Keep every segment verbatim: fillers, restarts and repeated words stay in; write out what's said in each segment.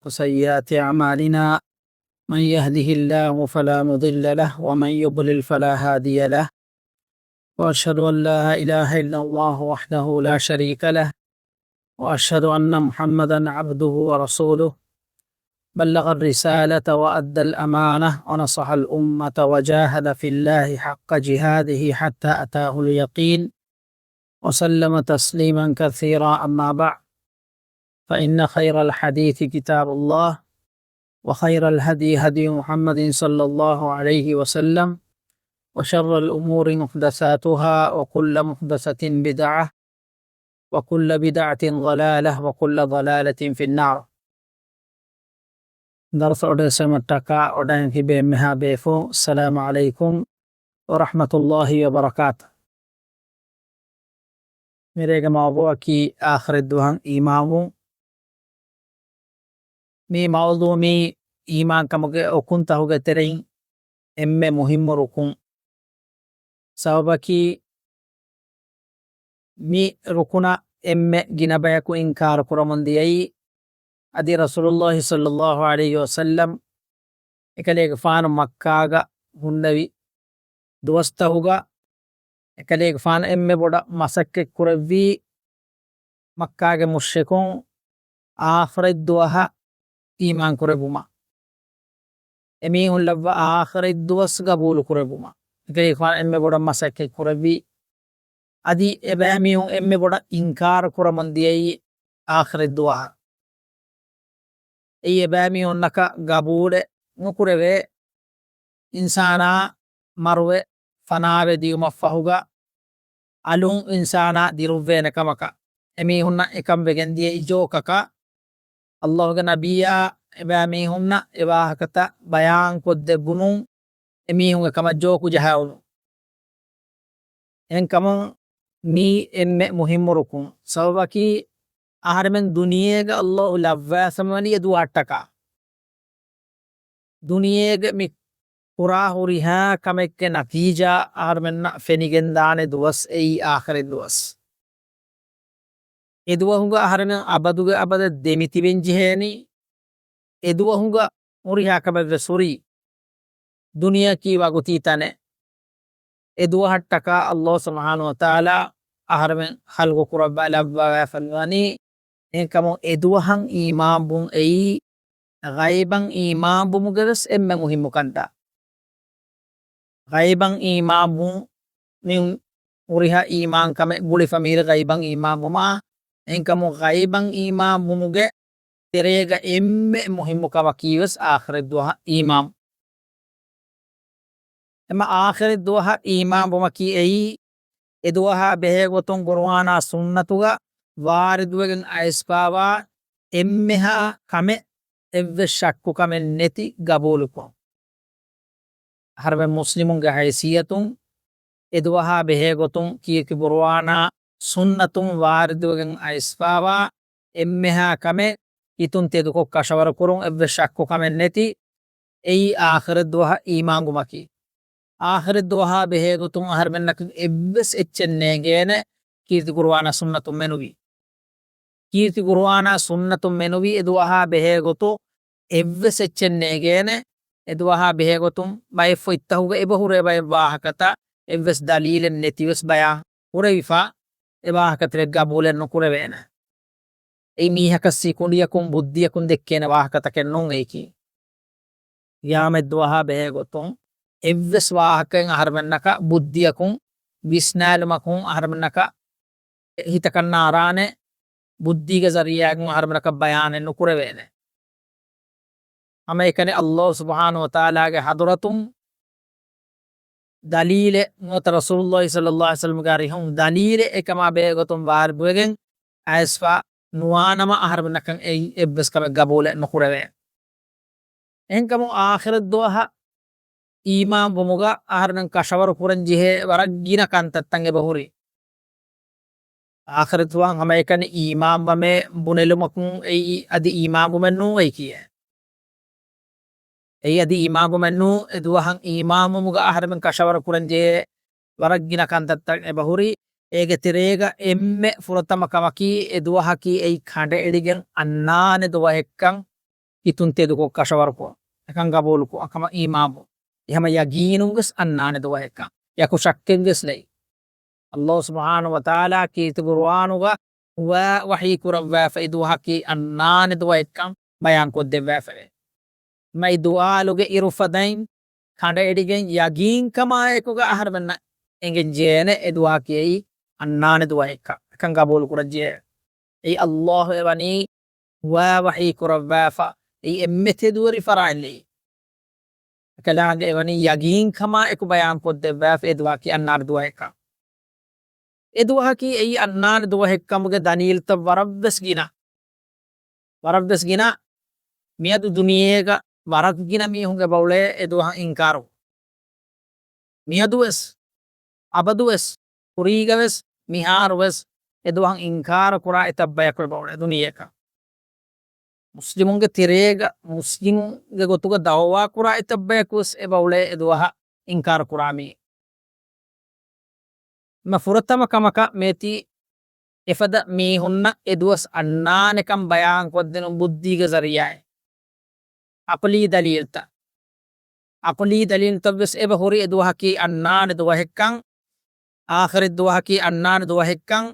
وسيئات أعمالنا. من يهده الله فلا مضل له ومن يضلل فلا هادي له. وأشهد أن لا إله إلا الله وحده لا شريك له. وأشهد أن محمدا عبده ورسوله. بلغ الرسالة وأدى الأمانة ونصح الأمة وجاهد في الله حق جهاده حتى أتاه اليقين. وسلم تسليما كثيرا، أما بعد، فإن خير الحديث كتاب الله، وخير الهدي هدي محمد صلى الله عليه وسلم، وشر الأمور محدثاتها، وكل محدثة بدعة، وكل بدعة ضلالة، وكل ضلالة في النار. ދަރުސަށް އޮޑިގަސްވުމަށްޓަކާ އޮޑައިން ތިބޭ އެންމެހާ ބޭފުޅުން، އައްސަލާމު ޢަލައިކުމް ވަރަޙްމަތުﷲި ވަބަރަކާތު. މިރޭގެ މައުޟޫޢަކީ އާޚިރަތްދުވަހަށް އީމާންވުން. މި މައުޟޫޢު މީ އީމާންކަމުގެ ރުކުންތަކުގެ ތެރެއިން އެންމެ މުހިއްމު ރުކުން. ސަބަބަކީ، މި ރުކުނަށް އެންމެ ގިނަ ބަޔަކު އިންކާރު ކުރަމުން ދިޔައީ، އަދި ރަސޫލުﷲި ޞައްލަﷲު ޢަލައިހި ވަސައްލަމް އެކަލޭގެފާނު މައްކާގަ ހުންނެވި ދުވަސްތަކުގަ އެކަލޭގެފާނު އެންމެ ބޮޑަށް މަސައްކަތް ކުރެއްވީ، މައްކާގެ މުޝްރިކުން އާޚިރަތްދުވަހަށް އީމާން ކުރެއްވުމަށް، އެމީހުން ލައްވާ އާޚިރަތްދުވަސް ގަބޫލު ކުރެއްވުމަށް އެކަލޭގެފާނު އެންމެ ބޮޑަށް މަސައްކަތް ކުރެއްވީ. އަދި އެބައިމީހުން އެންމެ ބޮޑަށް އިންކާރު ކުރަމުން ދިޔައީ އާޚިރަތްދުވަހަށް. އެއީ އެބައިމީހުންނަކަށް ގަބޫލެއް ނުކުރެވޭ، އިންސާނާ މަރުވެ ފަނާވެ ދިޔުމަށްފަހުގަ އަލުން އިންސާނާ ދިރުއްވޭނެ ކަމަކަށް. އެމީހުންނަށް އެކަން ވެގެން ދިޔައީ ޖޯކަކަށް. ﷲގެ ނަބިއްޔާ އެބައިމީހުންނަށް އެ ވާހަކަތައް ބަޔާންކޮށްދެއްވުނު، އެމީހުން އެކަމަށް ޖޯކު ޖަހާ އުޅުނު. އެހެންކަމުން މީ އެންމެ މުހިއްމު ރުކުން. ސަބަބަކީ، އަހަރެމެން ދުނިޔޭގަ ﷲ ލައްވާފައިވަނީ އެ ދުވަހަށްޓަކާ. ދުނިޔޭގެ މި ކުރާ ހުރިހާ ކަމެއްގެ ނަތީޖާ އަހަރެމެންނަށް ފެނިގެންދާނެ ދުވަސް އެއީ އާޚިރަތް ދުވަސް. އެ ދުވަހުގަ އަހަރެމެން އަބަދުގެ އަބަދަށް ދެމިތިބެން ޖެހޭނީ. އެ ދުވަހުގަ ހުރިހާ ކަމެއްވެސް ހުރީ، ދުނިޔެއަކީ ވަގުތީ ތަނެއް. އެ ދުވަހަށްޓަކާ ﷲ ސުބްޙާނަހޫ ވަތަޢާލާ އަހަރެމެން ޚަލްޤު ކުރައްވާ ލައްވަވާފައިވަނީ. އެހެންކަމުން އެ ދުވަހަށް އީމާންވުން އެއީ، ޣައިބަށް އީމާންވުމުގެ ވެސް އެންމެ މުހިއްމު ކަންތައް. ޣައިބަށް އީމާންވުން މި ހުރިހާ އީމާންކަމެއް ގުޅިފަ މިހިރި ޣައިބަށް އީމާންވުމާ. އެހެންކަމުން ޣައިބަށް އީމާންވުމުގެ ތެރޭގަ އެންމެ މުހިއްމު ކަމަކީ ވެސް އާޚިރަތް ދުވަހަށް އީމާން. އެމަ އާޚިރަތް ދުވަހަށް އީމާންވުމަކީ އެއީ، އެ ދުވަހާ ބެހޭގޮތުން ޤުރުއާނާ ސުންނަތުގަ ވާރިދުވެގެން އައިސްފާވާ އެންމެހާ ކަމެއް އެއްވެސް ޝައްކުކަމެއް ނެތި ގަބޫލުކޮށް. އަހަރެމެން މުސްލިމުންގެ ހައިސިއްޔަތުން އެ ދުވަހާ ބެހޭގޮތުން ކީރިތި ޤުރުއާނާ ސުންނަތުން ވާރިދުވެގެން އައިސްފާވާ އެންމެހާ ކަމެއް ހިތުން ތެދުކޮށް ކަށަވަރުކުރުން އެއްވެސް ޝައްކުކަމެއް ނެތި. އެއީ އާޚިރަތް ދުވަހަށް އީމާންވުމަކީ. އާޚިރަތް ދުވަހާ ބެހޭގޮތުން އަހަރެމެންނަކަށް އެއްވެސް އެއްޗެއް ނޭނގޭނެ ކީރިތި ޤުރުއާނާ ސުންނަތުން މެނުވީ. ކީރިތި ޤުރުއާނާ ސުންނަތުން މެނުވީ އެ ދުވަހާ ބެހޭގޮތުން އެއްވެސް އެއްޗެއް ނޭނގޭނެ. އެ ދުވަހާ ބެހޭގޮތުން ބައެއް ފޮތްތަކުގަ އެބަހުރޭ ބައެއް ވާހަކަތައް އެއްވެސް ދަލީލެއް ނެތިވެސް ބަޔާން ކުރެވިފަ، އެ ވާހަކަތަކެއް ގަބޫލެއް ނުކުރެވޭނެ. އެއީ މީހަކަށް ސިކުނޑިއަކުން ބުއްދިއަކުން ދެއްކޭނެ ވާހަކަތަކެއް ނޫން އެއީކީ. ޤިޔާމަތް ދުވަހާ ބެހޭގޮތުން އެއްވެސް ވާހަކައެއް އަހަރެމެންނަކަށް ބުއްދިއަކުން ވިސްނާލުމަކުން އަހަރެމެންނަކަށް ހިތަކަށް ނާރާނެ، ބުއްދީގެ ޒަރީޢާއިން އަހަރެމެންނަކަށް ބަޔާނެއް ނުކުރެވޭނެ. ހަމައެކަނި ﷲ ސުބްޙާނަހޫ ވަތަޢާލާގެ ޙަޟްރަތުން ދަލީލެއް ނުވަތަ ރަސޫލުﷲ ޞައްލަﷲު ޢަލައިހި ވަސައްލަމްގެ އަރިހުން ދަލީލެއް އެކަމާ ބެހޭގޮތުން ވާރިދުވެގެން އައިސްފަ ނުވާނަމަ އަހަރެމެންނަކަށް އެއީ އެއްވެސް ކަމެއް ގަބޫލެއް ނުކުރެވޭ. އެހެންކަމުން އާޚިރަތް ދުވަހަށް އީމާން ވުމުގަ އަހަރެމެން ކަށަވަރު ކުރަން ޖެހޭ ވަރަށް ގިނަ ކަންތައްތައް އެބަހުރި. އާޚިރަތު ދުވަހަށް ހަމައެކަނި އީމާންވަމޭ ބުނެލުމަކުން އެއީ އަދި އީމާންވުމެއް ނޫން އެއީކީއެއް. އެއީ އަދި އީމާންވުމެއް ނޫން. އެ ދުވަހަށް އީމާންވުމުގަ އަހަރެމެން ކަށަވަރު ކުރަން ޖެހޭ ވަރަށް ގިނަ ކަންތައްތައް އެބަހުރި. އޭގެ ތެރޭގަ އެންމެ ފުރަތަމަ ކަމަކީ އެ ދުވަހަކީ އެއީ ކަނޑައެޅިގެން އަންނާނެ ދުވަހެއްކަން ހިތުން ތެދުކޮށް ކަށަވަރުކޮށް، އެކަން ގަބޫލުކޮށް، އަކަމަ އީމާންވުން. އެހަމަ ޔަގީނުން ވެސް އަންނާނެ ދުވަހެއްކަން. ޔަކު ޝައްކެއް ވެސް ނެތް. ﷲ ސުބްޙާނަހޫ ވަތަޢާލާ ކީރިތި ޤުރުއާނުގަ ވަ-، ވަޙީ ކުރައްވާފައި ދުވަހަކީ އަންނާނެ ދުވަހެއްކަން ބަޔާން ކޮށްދެއްވާފަވޭ. މައި ދުވާލުގެ އިރުފަދައިން ކަނޑައެޅިގެން ޔަގީންކަމާއެކުގަ އަހަރުމެންނަށް އެނގެން ޖެހޭނެ އެ ދުވަހަކީ އަންނާނެ ދުވަހެއްކަން. އެކަން ގަބޫލު ކުރަން ޖެހޭ. އެއީ ﷲ އެވަނީ ވަ-، ވަޙީ ކުރައްވާފަ. އެއީ އެންމެ ތެދުވެރި ފަރާތް ނެތް. އެކަލާނގެ އެވަނީ ޔަގީންކަމާ އެކު ބަޔާން ކޮށްދެއްވާފަ އެ ދުވަހަކީ އަންނާނެ ދުވަހެއްކަން. އެ ދުވަހަކީ އެއީ އަންނާނެ ދުވަހެއްކަމުގެ ދަލީލްތައް ވަރަށްވެސް ގިނަ. ވަރަށްވެސް ގިނަ. މިއަދު ދުނިޔޭގަ ވަރަށް ގިނަ މީހުން އެބައުޅޭ އެ ދުވަހަށް އިންކާރު. މިއަދުވެސް، އަބަދުވެސް، ކުރީގަވެސް، މިހާރުވެސް އެ ދުވަހަށް އިންކާރު ކުރާ އެތައް ބަޔަކު އެބައުޅޭ ދުނިޔޭގަ. މުސްލިމުންގެ ތެރޭގަ، މުސްލިމުންގެ ގޮތުގަ ދައުވާ ކުރާ އެތައް ބަޔަކުވެސް އެބައުޅޭ އެ ދުވަހަށް އިންކާރު ކުރާ މީ. މަ ފުރަތަމަ ކަމަކަށް މޭތީ އެފަދަ މީހުންނަށް އެ ދުވަސް އަންނާނެކަން ބަޔާންކޮށްދިނުން ބުއްދީގެ ޒަރީޢާއިން. އަޤުލީ ދަލީލްތައް. އަޤުލީ ދަލީލްތައްވެސް އެބަ ހުރި އެ ދުވަހަކީ އަންނާނެ ދުވަހެއްކަން، އާޚިރަތް ދުވަހަކީ އަންނާނެ ދުވަހެއްކަން،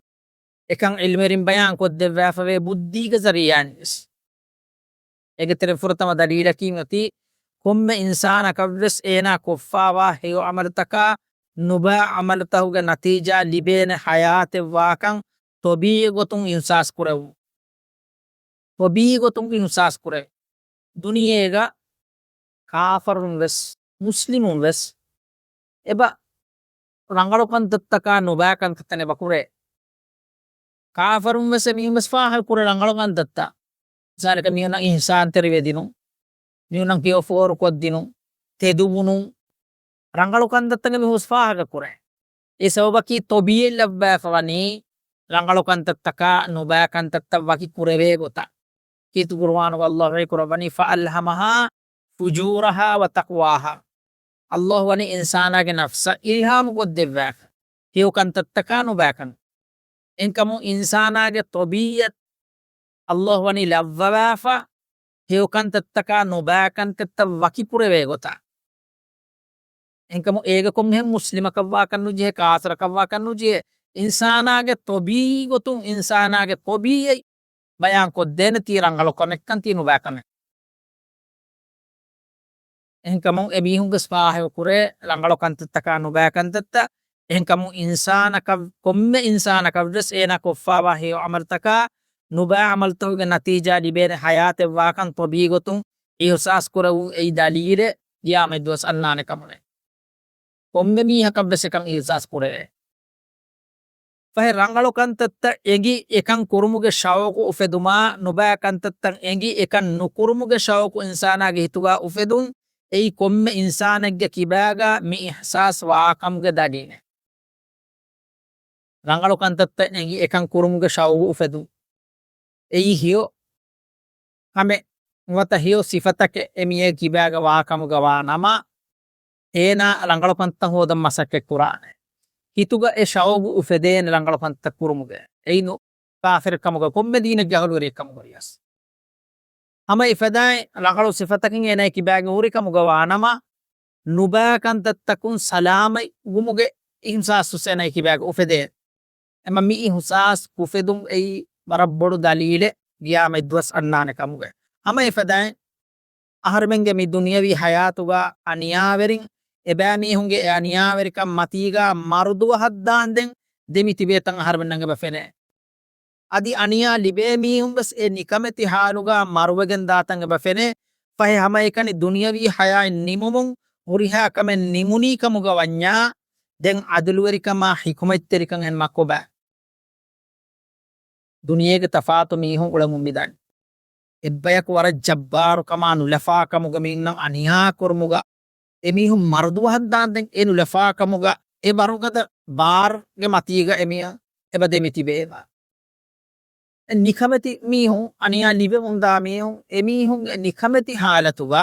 އެކަން ޢިލްމުވެރިން ބަޔާން ކޮށްދެއްވާފަވޭ ބުއްދީގެ ޒަރީޢާއިންވެސް. އޭގެ ތެރެ ފުރަތަމަ ދަލީލަކީ މަތީ، ކޮންމެ އިންސާނަކަށްވެސް އޭނާ ކޮށްފާވާ ހެޔޮ ޢަމަލުތަކާ ނުބައި ޢަމަލުތަކުގެ ނަތީޖާ ލިބޭނެ ޙަޔާތެއް ވާކަން ޠަބީޢީ ގޮތުން އިޙްސާސް ކުރެވުން. ޠަބީޢީ ގޮތުން އިޙްސާސް ކުރެވެ. ދުނިޔޭގަ ކާފަރުން ވެސް، މުސްލިމުން ވެސް އެބަ ރަނގަޅު ކަންތައްތަކާ ނުބައި ކަންތައްތައް އެބަ ކުރޭ. ކާފަރުން ވެސް އެމީހުން ވެސް ފާހަގަ ކުރޭ ރަނގަޅު ކަންތައްތައް. މިސާލަކަށް މީހުންނަށް އިޙްސާންތެރިވެދިނުން، މީހުންނަށް ހެޔޮ ފޯރުކޮށްދިނުން، ތެދުވުނުން، ރަނގަޅު ކަންތައްތަކެއް މީހުން ފާހަގަ ކުރޭ. އެ ސަބަބަކީ ޠަބީޢީ ލައްވާފަ ވަނީ ރަނގަޅު ކަންތައްތަކާ ނުބައި ކަންތައްތައް ވަކި ކުރެވޭ ގޮތަށް. ކީރިތި ޤުރުއާނުގަ ﷲ ވަޙީ ކުރައްވަނީ، فَأَلْهَمَهَا فُجُورَهَا وَتَقْوَاهَا. ﷲ ވަނީ އިންސާނާގެ ނަފްސަށް އިލްހާމު ކޮށްދެއްވާފަ، ހެޔޮ ކަންތައްތަކާ ނުބައި ކަން. އެހެންކަމުން އިންސާނާގެ ޠަބީޢަތް ﷲ ވަނީ ލައްވަވާފަ، ހެޔޮ ކަންތައްތަކާ ނުބައި ކަންތައްތައް ވަކި ކުރެވޭ ގޮތަށް. އެހެންކަމުން އޭގަ ކޮންމެހެން މުސްލިމަކަށް ވާކަށް ނުޖެހޭ، ކާފިރަކަށް ވާކަށް ނުޖެހޭ. އިންސާނާގެ ޠަބީޢީ ގޮތުން، އިންސާނާގެ ޠަބީޢީ ބަޔާން ކޮށްދޭނެ ތީ ރަނގަޅު ކަމެއްކަން، ތީ ނުބައި ކަމެއް. އެހެންކަމުން އެމީހުން ވެސް ފާހަގަ ކުރޭ ރަނގަޅު ކަންތައްތަކާ ނުބައި ކަންތައްތައް. އެހެންކަމުން އިންސާނަކަށް، ކޮންމެ އިންސާނަކަށް ވެސް އޭނާ ކޮށްފާވާ ހެޔޮ ޢަމަލުތަކާ ނުބައި ޢަމަލުތަކުގެ ނަތީޖާ ލިބޭނެ ޙަޔާތެއް ވާކަން ޠަބީޢީ ގޮތުން އިޙްސާސް ކުރެވުން އެއީ ދަލީލެއް ޤިޔާމަތް ދުވަސް އަންނާނެ ކަމުގެ. ކޮންމެ މީހަކަށް ވެސް އެކަން އިޙްސާސް ކުރެވޭ. ފަހެ ރަނގަޅު ކަންތައްތައް އެނގި އެކަން ކުރުމުގެ ޝައުޤު އުފެދުމާ، ނުބައި ކަންތައްތައް އެނގި އެކަން ނުކުރުމުގެ ޝައުޤު އިންސާނާގެ ހިތުގަ އުފެދުން، އެއީ ކޮންމެ އިންސާނެއްގެ ކިބާގަ މި އިޙްސާސް ވާކަމުގެ ދަލީލެއް. ރަނގަޅު ކަންތައްތައް އެނގި އެކަން ކުރުމުގެ ޝައުޤު އުފެދުން. އެއީ ހެޔޮ ކަމެއް ނުވަތަ ހެޔޮ ސިފަތަކެއް އެމީހެއް ކިބާގަ ވާކަމުގަ ވާ ނަމަ، އޭނާ ރަނގަޅު ކަންތައް ހޯދަން މަސައްކަތް ކުރާނެ. ހިތުގަ އެ ޝައުގު އުފެދޭނެ ރަނގަޅު ކަންތައް ކުރުމުގެ. އެއިނު ކާފިރެއް ކަމުގަ ކޮންމެ ދީނެއްގެ އަހުލުވެރިއެއް ކަމުގަ ވިޔަސް. ހަމަ އެފަދައިން ރަނގަޅު ސިފަތަކެއް އޭނާ ކިބާގެ ހުރި ކަމުގަ ވާ ނަމަ، ނުބައި ކަންތައްތަކުން ސަލާމަތް ވުމުގެ އިހްސާސް އޭނާ ކިބާގެ އުފެދޭ. އެމަ މި އިހުސާސް އުފެދުން އެއީ ވަރަށް ބޮޑު ދަލީލެއް ގިޔާމަތް ދުވަސް އަންނާނެ ކަމުގެ. ހަމަ އެފަދައިން އަހަރެމެންގެ މި ދުނިޔަވީ ހަޔާތުގަ އަނިޔާވެރިން އެބައިމީހުންގެ އެ އަނިޔާވެރިކަން މަތީގަ މަރު ދުވަހަށް ދާންދެން ދެމިތިބޭތަން އަހަރެމެންނަށް އެބަ ފެނޭ. އަދި އަނިޔާ ލިބޭ މީހުން ވެސް އެ ނިކަމެތި ހާލުގަ މަރުވެގެން ދާތަން އެބަ ފެނޭ. ފަހެ ހަމައެކަނި ދުނިޔަވީ ހަޔާތް ނިމުމުން ހުރިހާ ކަމެއް ނިމުނީ ކަމުގަ ވަންޏާ، ދެން ޢަދުލުވެރިކަމާ ޙިކުމަތްތެރިކަން އެހެން މަ ކޮބާ؟ ދުނިޔޭގެ ތަފާތު މީހުން އުޅެމުން މިދަނީ. އެއްބަޔަކު ވަރަށް ޖައްބާރުކަމާ ނުލަފާކަމުގަ މީހުންނަށް އަނިޔާ ކުރުމުގަ އެމީހުން މަރުދުވަހަށް ދާންދެން އެ ނުލަފާކަމުގަ އެ ވަރުގަދަ ބާރުގެ މަތީގަ އެމީހުން އެބަ ދެމިތިބޭބާ. އެ ނިކަމެތި މީހުން، އަނިޔާ ލިބެމުންދާ މީހުން، އެމީހުންގެ ނިކަމެތި ހާލަތުގަ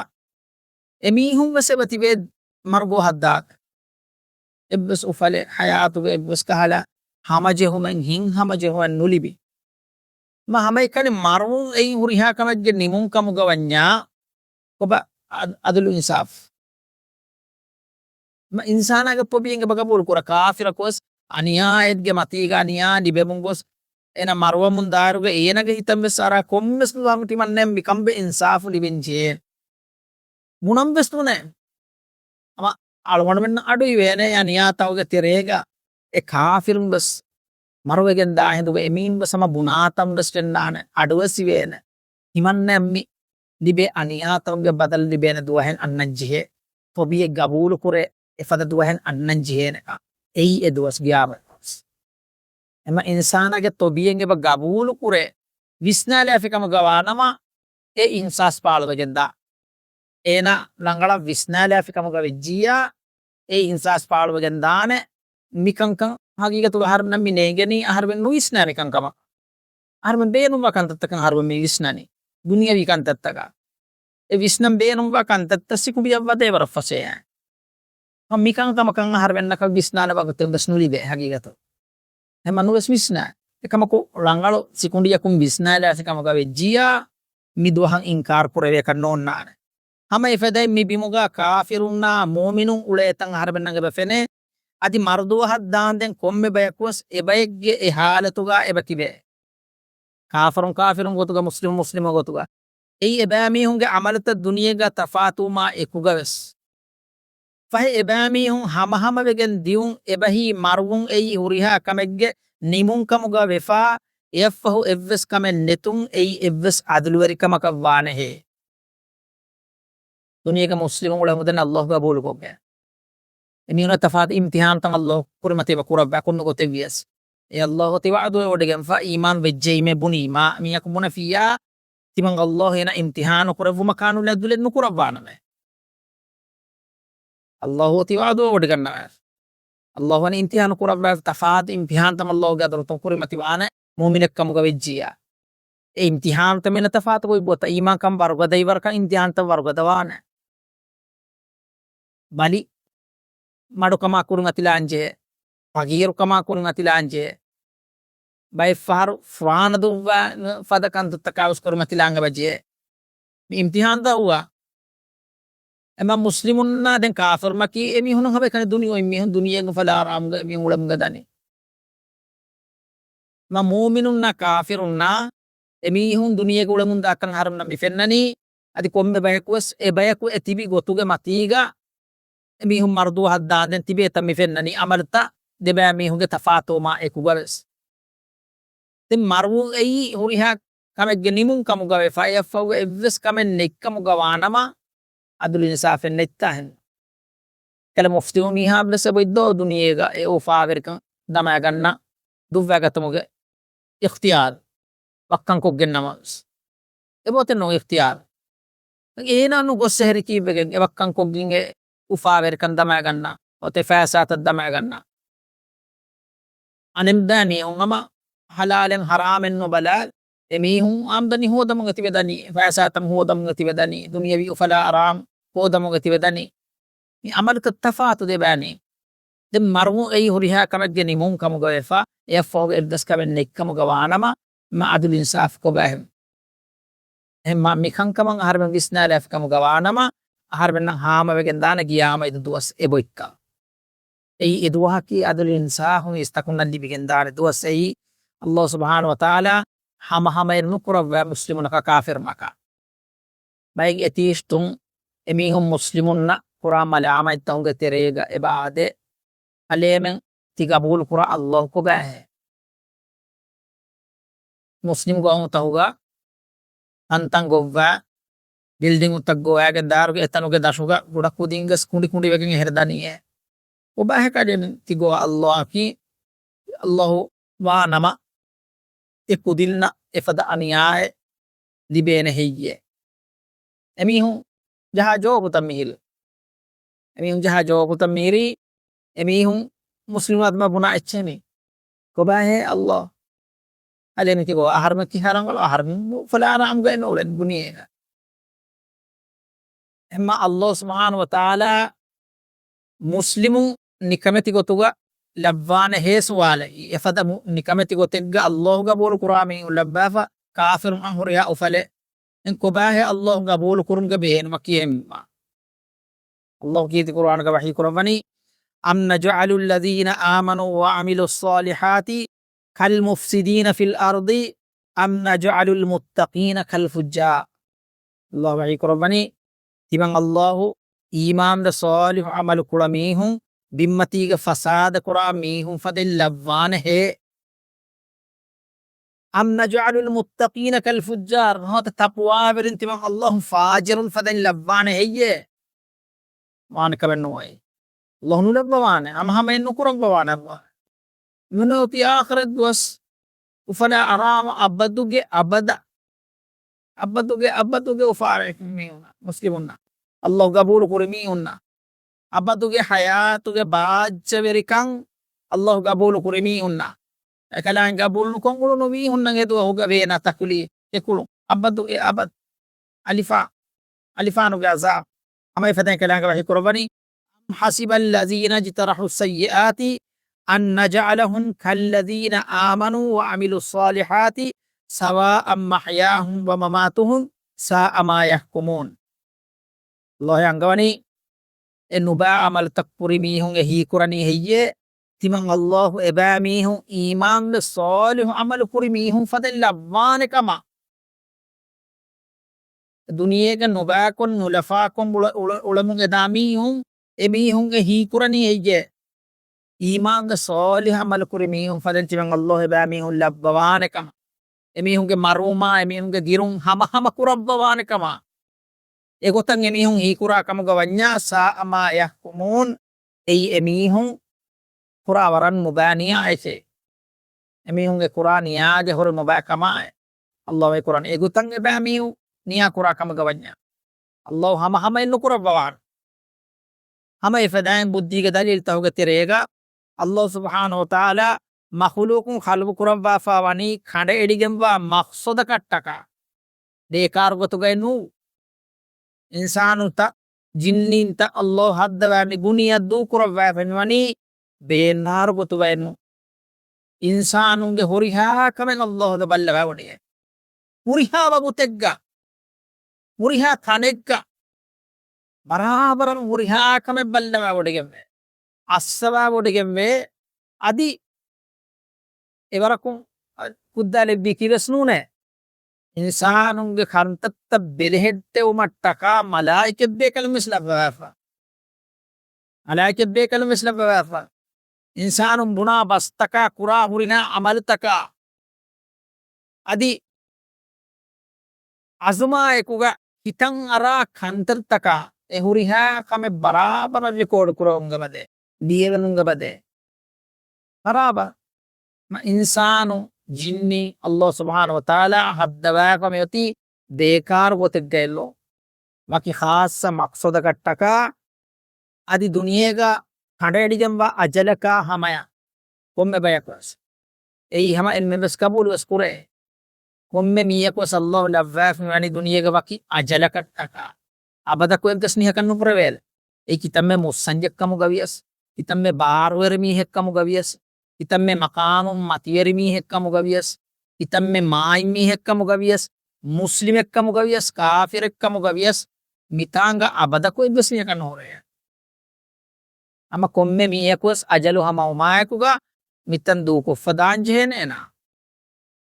އެމީހުން ވެސް އެބަ ތިބޭ މަރުގޯހަށްދާ. އެއްވެސް އުފަލެއް ހަޔާތުގެ އެއްވެސް ކަހަލަ ހަމަޖެހުމެއް، ހިތްހަމަޖެހުމެއް ނުލިބި. މަ ހަމައެކަނި މަރުވުން އެއީ ހުރިހާ ކަމެއްގެ ނިމުން ކަމުގަ ވަންޏާ، ކޮބާ އަދް-، އަދުލު އިންސާފު؟ މަ އިންސާނާގެ ތޮބިއެއް އެބަ ގަބޫލު ކުރާ، ކާފިރަކު ވެސް އަނިޔާއެއްގެ މަތީގަ އަނިޔާ ލިބެމުން ގޮސް، އޭނަ މަރުވަމުން ދާއިރުގަ އޭނަގެ ހިތަށް ވެސް އަރާ ކޮންމެސް ނުވާ މިކަން ބެ އިންސާފު ލިބެން ޖެހޭ. ބުނަން ވެސް ނޫނޭ. ހަމަ އަޅުގަނޑުމެންނަށް އަޑު އިވޭނެ އެ އަނިޔާތަކުގެ ތެރޭގަ އެ ކާފިރުން ވެސް މަރުވެގެން ދާ ހިނދުގަ އެމީން ވެސް ހަމަ ބުނާތަން ވެސް ފެންނާނެ، އަޑު ވެސް އިވޭނެ. ހިމަންނަ މި ލިބޭ އަނިޔާތަކުގެ ބަދަލު ލިބޭނެ ދުވަހެއް އަންނަން ޖެހޭ. ތޮބިއެއް ގަބޫލު ކުރޭ އެފަދަ ދުވަހެއް އަންނަން ޖެހޭނެކަން. އެއީ އެ ދުވަސް ގިޔާމަތް ދުވަސް. އެމަ އިންސާނާގެ ތޮބިއެއް އެބަ ގަބޫލު ކުރޭ ވިސްނާލާފި ކަމުގަ ވާނަމަ، އެ އިހްސާސް ފާޅުވެގެން ދާ. އޭނާ ރަނގަޅަށް ވިސްނާލާފި ކަމުގަ ވެއްޖިއްޔާ، އެ އިހްސާސް ފާޅުވެގެން ދާނެ. މިކަންކަން ހަގީގަތުގަ އަހަރެންނަށް މި ނޭނގެނީ އަހަރެމެން ނުވިސްނާ މިކަންކަމަށް. އަހަރެމެން ބޭނުންވާ ކަންތައްތަކަށް އަހަރެމެން މި ވިސްނަނީ. ދުނިޔަވީ ކަންތައްތަކަށް. އެ ވިސްނަން ބޭނުންވާ ކަންތައްތައް ސިކުނޑިއަށް ވަދެ ވަރަށް ފަސޭހަ. މިކަންކަމަކަށް އަހަރެމެންނަކަށް ވިސްނާނެ ވަގުތެއް ވެސް ނުލިބޭ ހަގީގަތު. ހަމަ ނުވެސް ވިސްނާ. އެކަމަކު ރަނގަޅު ސިކުނޑިއަކުން ވިސްނާލާފި ކަމުގަ ވެއްޖިއްޔާ، މި ދުވަހަށް އިންކާރު ކުރެވޭކަށް ނޯންނާނެ. ހަމަ އެފަދައިން މި ބިމުގަ ކާފިރުންނާ މުއުމިނުން އުޅޭތަން އަހަރެމެންނަށް އެބަ ފެނޭ. އަދި މަރުދުވަހަށް ދާންދެން ކޮންމެ ބަޔަކުވެސް އެބައެއްގެ އެ ހާލަތުގަ އެބަ ތިބޭ. ކާފަރުން ކާފިރުން ގޮތުގަ، މުސްލިމުން މުސްލިމު ގޮތުގަ. އެއީ އެބައިމީހުންގެ އަމަލުތައް ދުނިޔޭގަ ތަފާތުވުމާ އެކުގަވެސް. ފަހެ އެބައިމީހުން ހަމަހަމަވެގެން ދިއުން އެބަހީ މަރުވުން އެއީ ހުރިހާ ކަމެއްގެ ނިމުން ކަމުގަ ވެފާ، އެއަށްފަހު އެއްވެސް ކަމެއް ނެތުން އެއީ އެއްވެސް އަދުލުވެރިކަމަކަށް ވާނެހޭ. ދުނިޔޭގަ މުސްލިމުން އުޅެމުންދެން އައްލާހު ގަބޫލުކޮށްގެ. އެމީހުނަށް ތަފާތު އިމްތިހާންތައް އައްލާހު ކުރިމަތި އެބަ ކުރައްވާ ކޮންމެ ގޮތެއް ވިޔަސް. އެ އައްލާހު ތި ވަޢުދުވެވޮޑިގެންފަ އީމާން ވެއްޖެއީމޭ ބުނީމާ، މީހަކު ބުނެފިއްޔާ، ތިމަން އައްލާހު އޭނަ އިމްތިހާނު ކުރެއްވުމަކާ ނުލައްދުލެއް ނުކުރައްވާނަމޭ. އައްލާހު ތި ވަޢުދުވެވޮޑިގަންނަވާ. އައްލާހު ވަނީ އިމްތިހާނު ކުރައްވާ ތަފާތު އިމްތިހާންތައް އައްލާހުގެ ޙަޟްރަތުން ކުރިމަތިވާނެ މުއުމިނެއް ކަމުގަ ވެއްޖިއްޔާ. އެ އިމްތިހާނުތައް މިނަ ތަފާތު ގޮތް ގޮތަށް އީމާންކަން ވަރުގަދަ އިވަރަކަށް އިމްތިހާންތައް ވަރުގަދަ ވާނެ. ބަލި މަޑުކަމާ ކުރިމަތިލާންޖެހޭ، ފަގީރުކަމާ ކުރިމަތިލާންޖެހޭ، ބައެއްފަހަރު ފުރާނަ ދުއްވާ ފަދަ ކަންތައްތަކާ ވެސް ކުރިމަތިލާން އެބަޖެހޭ. މި އިމްތިހާންތައް ހުވާ. އެމަ މުސްލިމުންނާ ދެން ކާފަރުމަކީ އެމީހުން ހަމައެކަނި ދުނިޔެ އޮތް މީހުން ދުނިޔޭގެ އުފަލާ އަރާމުގަ އެމީހުން އުޅެމުން ދަނީ. މަ މޫމިނުންނާ ކާފިރުންނާ އެމީހުން ދުނިޔޭގަ އުޅެމުން ދާކަން އަހަރުންނަށް މި ފެންނަނީ. އަދި ކޮންމެ ބަޔަކުވެސް އެ ބަޔަކު އެ ތިބި ގޮތުގެ މަތީގަ އެމީހުން މަރުދުވަހަށް ދާންދެން ތިބޭތަން މި ފެންނަނީ އަމަލުތައް ދެބައިމީހުންގެ ތަފާތުވުމާ އެކުގަވެސް. ދެން މަރުވުން އެއީ ހުރިހާ ކަމެއްގެ ނިމުން ކަމުގަ ވެފަ އެއަށްފަހުގަ އެއްވެސް ކަމެއް ނެތްކަމުގަ ވާނަމަ، އަދުލު އިންސާފެއް ނެތްތާ ހެން. ކަލަ މުފްތީ މީހާ ވެސް އެބައޮތްދޯ ދުނިޔޭގަ އެ އުފާވެރިކަން ދަމައިގަންނަ ދުއްވާގަތުމުގެ އިޚްތިޔާރު ވައްކަން ކޮށްގެންނަމަވެސް. އެބައޮތެއްނު އިޚްތިޔާރު. އޭނާ ނުގޮސް އެހެރި ކީއްވެގެން އެ ވައްކަން ކޮށްގެން އެ އުފާވެރިކަން ދަމައިގަންނަ އޮތެ ފައިސާތައް ދަމައިގަންނަ. އަނެއް ބައި މީހުން ހަމަ ހަލާލެއް ހަރާމެއް ނުބަލާ، އެމީހުން އާމްދަނީ ހޯދަމުގެ ތިބެދަނީ، ފައިސާތައް ހޯދަމުގެ ތިބެދަނީ، ދުނިޔަވީ އުފަލާ އަރާމް ހޯދަމުގެ ތިބެދަނީ. މި އަމަލުތައް ތަފާތު ދެބައިނީ. ދެން މަރުވުން އެއީ ހުރިހާ ކަމެއްގެ ނިމުން ކަމުގަ ވެފަ، އެއަށްފަހުގަ އެއްވެސް ކަމެއް ނެތްކަމުގަ ވާނަމަ، މަ އަދުލު އިންސާފު ކޮބާހެން؟ އެހެންމަ މިކަންކަމަށް އަހަރެމެން ވިސްނާލާފި ކަމުގަ ވާނަމަ، އަހަރެމެންނަށް ހާމަވެގެން ދާނެ ގިޔާމަތް ދުވަސް އެބޮތްކަން. އެއީ އެ ދުވަހަކީ އަދުލު އިންސާފު މީސްތަކުންނަށް ލިބިގެން ދާނެ ދުވަސް އެއީ. އައްލާހު ސުބްޙާނަހު ވަތަޢާލާ ހަމަހަމައެއް ނުކުރައްވާ މުސްލިމުނަކަށް ކާފިރުނަކަށް. ބައެއް އެތީސްޓުން އެމީހުން މުސްލިމުންނަށް ކުރާ މަލާމަތްތަކުގެ ތެރޭގަ އެބަ އާދޭ، އަލޭމެން ތި ގަބޫލު ކުރާ އައްލާހު ކޮބާހޭ؟ މުސްލިމް ގައުމުތަކުގަ ތަންތަން ގޮއްވާ، ބިލްޑިންގުތައް ގޮވާގެން ދާއިރުގެ އެތަނުގެ ދަށުގަ ގުޑަކުދިންގެ ކުނޑި ކުނޑިވެގެން އެހެރަ ދަނީއޭ. ކޮބާހޭ ކަލޭމެން ތި ގޮވާ އައްލާހަކީ؟ އައްލާހު ވާ ނަމަ އެ ކުދިންނަށް އެފަދަ އަނިޔާއެއް ލިބޭނެ ހެއްޔޭ؟ އެމީހުން ޖަހާ ޖަވާބުތައް މިހިރީ. އެމީހުން ޖަހާ ޖަވާބުތައް މިހިރީ، އެމީހުން މުސްލިމުން އަދިމަ ބުނާ އެއްޗެހި މީ. ކޮބާހޭ އައްލާހް؟ އަލޭ މިތި ގޮވާ އަހަރުމެން ކިހާ ރަނގަޅު އަހަރުމެން އުފަލާ އަރާމުގައި ނޫޅެން ބުނިއޭ. އެހެންމަ އައްލާހު ސުބްޙާނަހު ވަތަޢާލާ މުސްލިމުން ނިކަމެތި ގޮތުގަ ލައްވާނެހޭ ސުވާލަކީ. އެފަދަ މު-، ނިކަމެތި ގޮތެއްގަ އައްލާހު ގަބޫލު ކުރާ މީހުން ލައްވާފަ، ކާފިރުން އަންހުރިހާ އުފަލެއް. ދެން ކޮބާހޭ އައްލާހު ގަބޫލު ކުރުމުގެ ބޭނުމަކީ އެއްމާ؟ އައްލާހު ކީރިތި ޤުރުއާނުގަ ވަޙީ ކުރައްވަނީ، أم نجعل الذين آمنوا وعملوا الصالحات كالمفسدين في الأرض أم نجعل المتقين كالفجار. އައްލާހު ވަޙީ ކުރައްވަނީ، ތިމަން އައްލާހު އީމާންވެ ޞާލިޙު ޢަމަލު ކުޅަ މީހުން ބިންމަތީގަ ފަސާދަ ކުރާ މީހުން ފަދައިން ލައްވާނެހޭ؟ أم نجعل المتقين كالفجار، ނުވަތަ ތަޤްވާވެރިން ތިމަން އައްލާހު ފާޖިރުން ފަދައިން ލައްވާނެ ހެއްޔޭ؟ ވާނެ ކަމެއް ނޫން. އައްލާހު ނުލައްވަވާނެ، ހަމަހަމައެއް ނުކުރައްވަވާނެ އައްލާހު. މި އޮތީ އާޚިރަތް ދުވަސް އުފަލާ އަރާމަ އަބަދުގެ އަބަދަށް. އަބަދުގެ އަބަދުގެ އުފާވެރިކަން މީހުންނަށް، މުސްލިމުންނަށް، އައްލާހު ގަބޫލު ކުރި މީހުންނަށް، އަބަދުގެ ޙަޔާތުގެ ބާއްޖަވެރިކަން އައްލާހު ގަބޫލު ކުރި މީހުންނަށް، އެކަލާނގެ ގަބޫލު ނުކޮށް އުޅުނު މީހުންނަށް އެ ދުވަހުގަ ވޭނާ ތަކުލީފު އެކުޅުން. އަބަދު އެ އަބަދު. އަލިފާ، އަލިފާނުގެ ޢަޒާބު. ހަމަ އެފަދައިން ކަލާނގެ ވަޙީ ކުރައްވަނީ، أم حسب الذين اجترحوا السيئات أن نجعلهم كالذين آمنوا وعملوا الصالحات سواء محياهم ومماتهم ساء ما يحكمون. އައްލާހު އަންގަވަނީ، އެ ނުބައި ޢަމަލުތައް ކުރި މީހުން އެ ހީކުރަނީ ހެއްޔޭ؟ ތިމަން އައްލާހު އެބައިމީހުން އީމާންވެ ޞާލިޙު ޢަމަލު ކުރި މީހުން ފަދައިން ލައްވާނެ ކަމަށް. ދުނިޔޭގަ ނުބައިކޮށް ނުލަފާކޮށް އުޅ-، އުޅ-، އުޅެމުން އެދާ މީހުން، އެ މީހުން އެ ހީކުރަނީ ހެއްޔޭ؟ އީމާންވެ ޞާލިޙު ޢަމަލު ކުރި މީހުން ފަދައިން ތިމަން އައްލާހު އެބައިމީހުން ލައްވަވާނެ ކަމަށް. އެމީހުންގެ މަރުވުމާ، އެމީހުންގެ ދިރުން ހަމަހަމަ ކުރައްވަވާނެ ކަމަށް. އެގޮތަށް އެމީހުން ހީކުރާ ކަމުގަ ވަންޏާ، ساء ما يحكمون، އެއީ އެމީހުން ކުރާ ވަރަށް ނުބައި ނިޔާއެކޭ. އެމީހުންގެ ކުރާ ނިޔާގެ ހުރި ނުބައި ކަމާއެ. އައްލާހު ވަޙީ ކުރަނީ އެގޮތަށް އެބައިމީހުން ނިޔާ ކުރާ ކަމުގަ ވަންޏާ، އައްލާހު ހަމަހަމައެއް ނުކުރައްވަވާނެ. ހަމަ އެފަދައިން ބުއްދީގެ ދަލީލުތަކުގެ ތެރޭގަ، އައްލާހު ސުބްޙާނަހު ވަތަޢާލާ މަޚުލޫޤުން ޚަލްޤު ކުރައްވާފަ ވަނީ ކަނޑައެޅިގެންވާ މަޤްޞަދަކަށްޓަކާ. ބޭކާރު ގޮތުގައެއް ނޫ. އިންސާނުންތައް، ޖިންނީންތައް އައްލާހު ހައްދަވާ މި ބުނިޔަތް ދޫކުރައްވާފަ މިވަނީ ބޭނާރު ގޮތުގައެއް ނޫ. އިންސާނުންގެ ހުރިހާ ކަމެއް އައްލާހު ބައްލަވާ ވަނީ. ހުރިހާ ވަގުތެއްގަ، ހުރިހާ ތަނެއްގަ، ބަރާބަރަށް ހުރިހާ ކަމެއް ބައްލަވާ ވޮޑިގެންވޭ. އައްސަވާ ވޮޑިގެންވޭ. އަދި އެވަރަކުން ކުއްދާލެއްވީކީވެސް ނޫނޭ. އިންސާނުންގެ ކަންތައްތައް ބެލެހެއްޓެވުމަށްޓަކާ މަލާއިކަތްބޭކަލުން ވެސް ލައްވަވާފަ. މަލާއިކަތްބޭކަލުން ވެސް ލައްވަވާފަ. އިންސާނުން ބުނާ ބަސްތަކާ، ކުރާ ހުރިހާ ޢަމަލުތަކާ، އަދި އަޒުމާއެކުގަ ހިތަށް އަރާ ކަންތައްތަކާ، އެ ހުރިހާ ކަމެއް ބަރާބަރަށް ރެކޯޑު ކުރެވުމުގެ ބަދޭ، ލިޔެވެނުމުގެ ބަދޭ. ބަރާބަރަށް މަ އިންސާނު، ޖިންނި، އައްލާހު ސުބްޙާނަހު ވަތަޢާލާ ހައްދަވާފަ މިއޮތީ ބޭކާރު ގޮތެއްގައެއްލޯ. ވަކި ޚާއްޞަ މަޤްޞަދަކަށްޓަކާ، އަދި ދުނިޔޭގަ ކަނޑައެޅިގެންވާ އަޖަލަކާ ހަމަޔަށް. ކޮންމެ ބަޔަކުވެސް. އެއީ ހަމަ އެންމެންވެސް ގަބޫލުވެސް ކުރޭ. ކޮންމެ މީހަކުވެސް އައްލާހު ލައްވާފަ މިވަނީ ދުނިޔޭގަ ވަކި އަޖަލަކަށްޓަކާ. އަބަދަކު އެއްވެސް މީހަކަށް ނުކުރެވޭލެ. އެއީ ކިތަންމެ މުއްސަންޖެއްކަމުގަވިޔަސް، ކިތަންމެ ބާރުވެރި މީހެއްކަމުގަވިޔަސް، ކިތަންމެ މަޤާމުން މަތިވެރި މީހެއްކަމުގަވިޔަސް، ކިތަންމެ މާތް މީހެއްކަމުގަވިޔަސް، މުސްލިމެއްކަމުގަވިޔަސް، ކާފިރެއްކަމުގަވިޔަސް، މިތާނގަ އަބަދަކު އެއްވެސް މީހަކަށް ނުހުރޭ. ހަމަ ކޮންމެ މީހަކުވެސް އަޖަލު ހަމަވުމާއެކުގަ މިތަން ދޫކޮށްފަ ދާންޖެހޭނެ އޭނާ.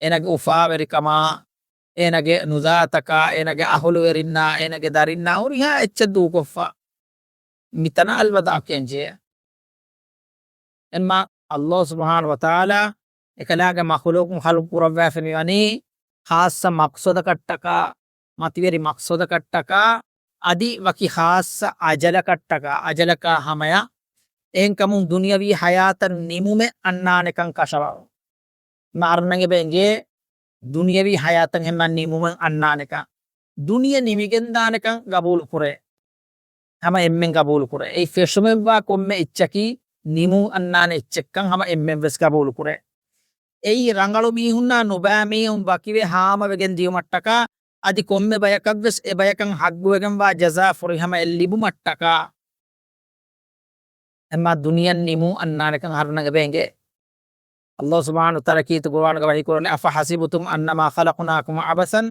އޭނާގެ އުފާވެރިކަމާ، އޭނާގެ ނުޒާތަކާ، އޭނާގެ އަހުލުވެރިންނާ، އޭނާގެ ދަރިންނާ ހުރިހާ އެއްޗެއް ދޫކޮށްފަ މިތަނަށް އަލްވަދާޢު ކިޔަންޖެހޭ. އެންމެ އައްލާހު ސުބްޙާނަހު ވަތަޢާލާ އެކަލާނގެ މަޚުލޫޤުން ޚަލްޤު ކުރައްވާފަ މިވަނީ ޚާއްޞަ މަޤްޞަދަކަށްޓަކާ، މަތިވެރި މަޤްޞަދަކަށްޓަކާ، އަދި ވަކި ޚާއްޞަ އަޖަލަކަށްޓަކާ، އަޖަލަކާ ހަމަޔަށް. އެހެންކަމުން ދުނިޔަވީ ޙަޔާތަށް ނިމުމެއް އަންނާނެކަން ކަށަވަރު. މާރަންނަން އެބަ އެނގޭ ދުނިޔަވީ ޙަޔާތަށް ހަމަ ނިމުމެއް އަންނާނެކަން. ދުނިޔެ ނިމިގެންދާނެކަން ގަބޫލު ކުރޭ. ހަމަ އެންމެން ގަބޫލު ކުރޭ. އެއީ ފެށުމެއްވާ ކޮންމެ އެއްޗަކީ ނިމުން އަންނާނެ އެއްޗެއްކަން ހަމަ އެންމެން ވެސް ގަބޫލު ކުރޭ. އެއީ ރަނގަޅު މީހުންނާ ނުބައި މީހުން ވަކިވެ ހާމަވެގެން ދިޔުމަށްޓަކާ، އަދި ކޮންމެ ބަޔަކަށްވެސް އެ ބަޔަކަށް ޙައްގުވެގެންވާ ޖަޒާ ފުރިހަމައެއް ލިބުމަށްޓަކާ. އެމާ ދުނިޔެ ނިމުން އަންނާނެކަން އަހަރުންނަށް އެބަ އެނގޭ. އައްލާހު ސުބްޙާނަހު ވަތަޢާލާ ކީރިތި ޤުރްއާނުގަ ވަޙީ ކުރަނީ، أفحسبتم أنما خلقناكم عبثا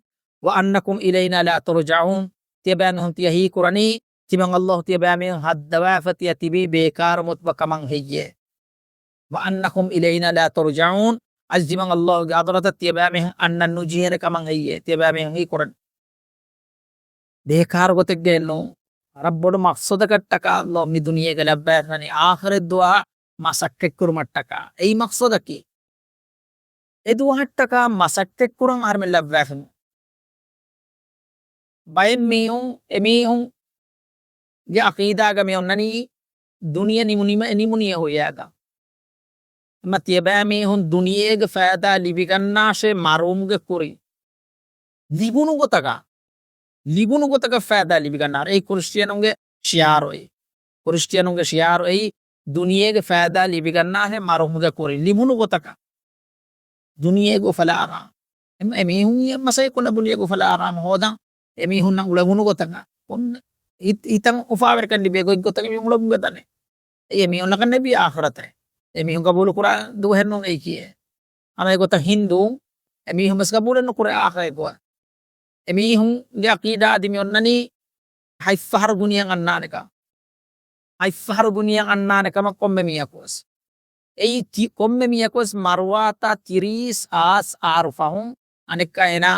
وأنكم إلينا لا ترجعون. ތިޔަބައިމީހުން ތިޔަ ހީކުރަނީ، ތިމަން އައްލާހު ތިޔަބައިމީހުން ހައްދަވާފަ ތިޔަ ތިބީ ބޭކާރު މުތުބަ ކަމަށް ހެއްޔޭ؟ وأنكم إلينا لا ترجعون. އަދި ތިމަން އައްލާހުގެ ޙަޟްރަތަށް ތިޔަބައިމީހުން އަންނަން ނުޖެހޭނެ ކަމަށް ހެއްޔޭ ތިޔަބައިމީހުން ހީކުރަނީ؟ ބޭކާރު ގޮތެއްގައެއް ނޫން. ވަރަށް ބޮޑު މަޤްޞަދަކަށްޓަކާ އައްލާހު މި ދުނިޔޭގަ ލައްވައިފަނީ އާޚިރަތް ދުވަހަށް މަސައްކަތްކުރުމަށްޓަކާ. އެއީ މަޤްޞަދަކީ. އެ ދުވަހަށްޓަކާ މަސައްކަތްކުރަން އަހަރުމެން ލައްވައިފަ ނޫން. ބައެއް މީހުން، އެމީހުންގެ ޢަޤީދާގަ މި އޮންނަނީ ދުނިޔެ ނިމުނީމަ އެ ނިމުނީ އެ ހުރިހާގަ. އެމަ ތިޔަބައިމީހުން ދުނިޔޭގެ ފައިދާ ލިބިގަންނާށޭ މަރުވުމުގެ ކުރިން. ލިބުނު ގޮތަކަށް، ލިބުނު ގޮތަކަށް ފައިދާ ލިބިގަންނާށޭ. އެއީ ކްރިސްޓިއަނުންގެ ޝިޢާރު އެއީ. ކްރިސްޓިއަނުންގެ ޝިޢާރު އެއީ، ދުނިޔޭގެ ފައިދާ ލިބިގަންނާށޭ މަރުވުމުގެ ކުރިން. ލިބުނު ގޮތަކަށް. ދުނިޔޭގެ އުފަލާރާ. އެމަ-، އެމީހުން އެ މަސައްކަތް ކުރަން ދުނިޔޭގެ އުފަލާރާމަ ހޯދަން. އެމީހުންނަށް އުޅެވުނު ގޮތަކަށް. އޮންނަ ހިތް-، ހިތަށް އުފާވެރިކަން ލިބޭ ގޮތްގޮތަކަށް މީހުން އުޅެވުނު ގޮތަށް. އެއީ އެމީހުންނަކަށް ނެތް އާޚިރަތެއް. އެމީހުން ގަބޫލު ކުރާ ދުވަހެއް ނޫން އެއީކީއެއް. ހަމަ އެގޮތަށް ހިންދޫން އެމީހުން ވެސް ގަބޫލެއް ނުކުރޭ އާޚިރަތް ދުވަހަށް. އެމީހުންގެ ޢަޤީދާ އަދި މި އޮންނަނީ ހަތްފަހަރު ދުނިޔެއަށް އަންނާނެކަން. ހަތްފަހަރު ދުނިޔެއަށް އަންނާނެ ކަމަށް ކޮންމެ މީހަކު ވެސް. އެއީ ތި-، ކޮންމެ މީހަކު ވެސް މަރުވާތާ ތިރީސް ހާސް އަހަރު ފަހުން އަނެއްކާ އޭނާ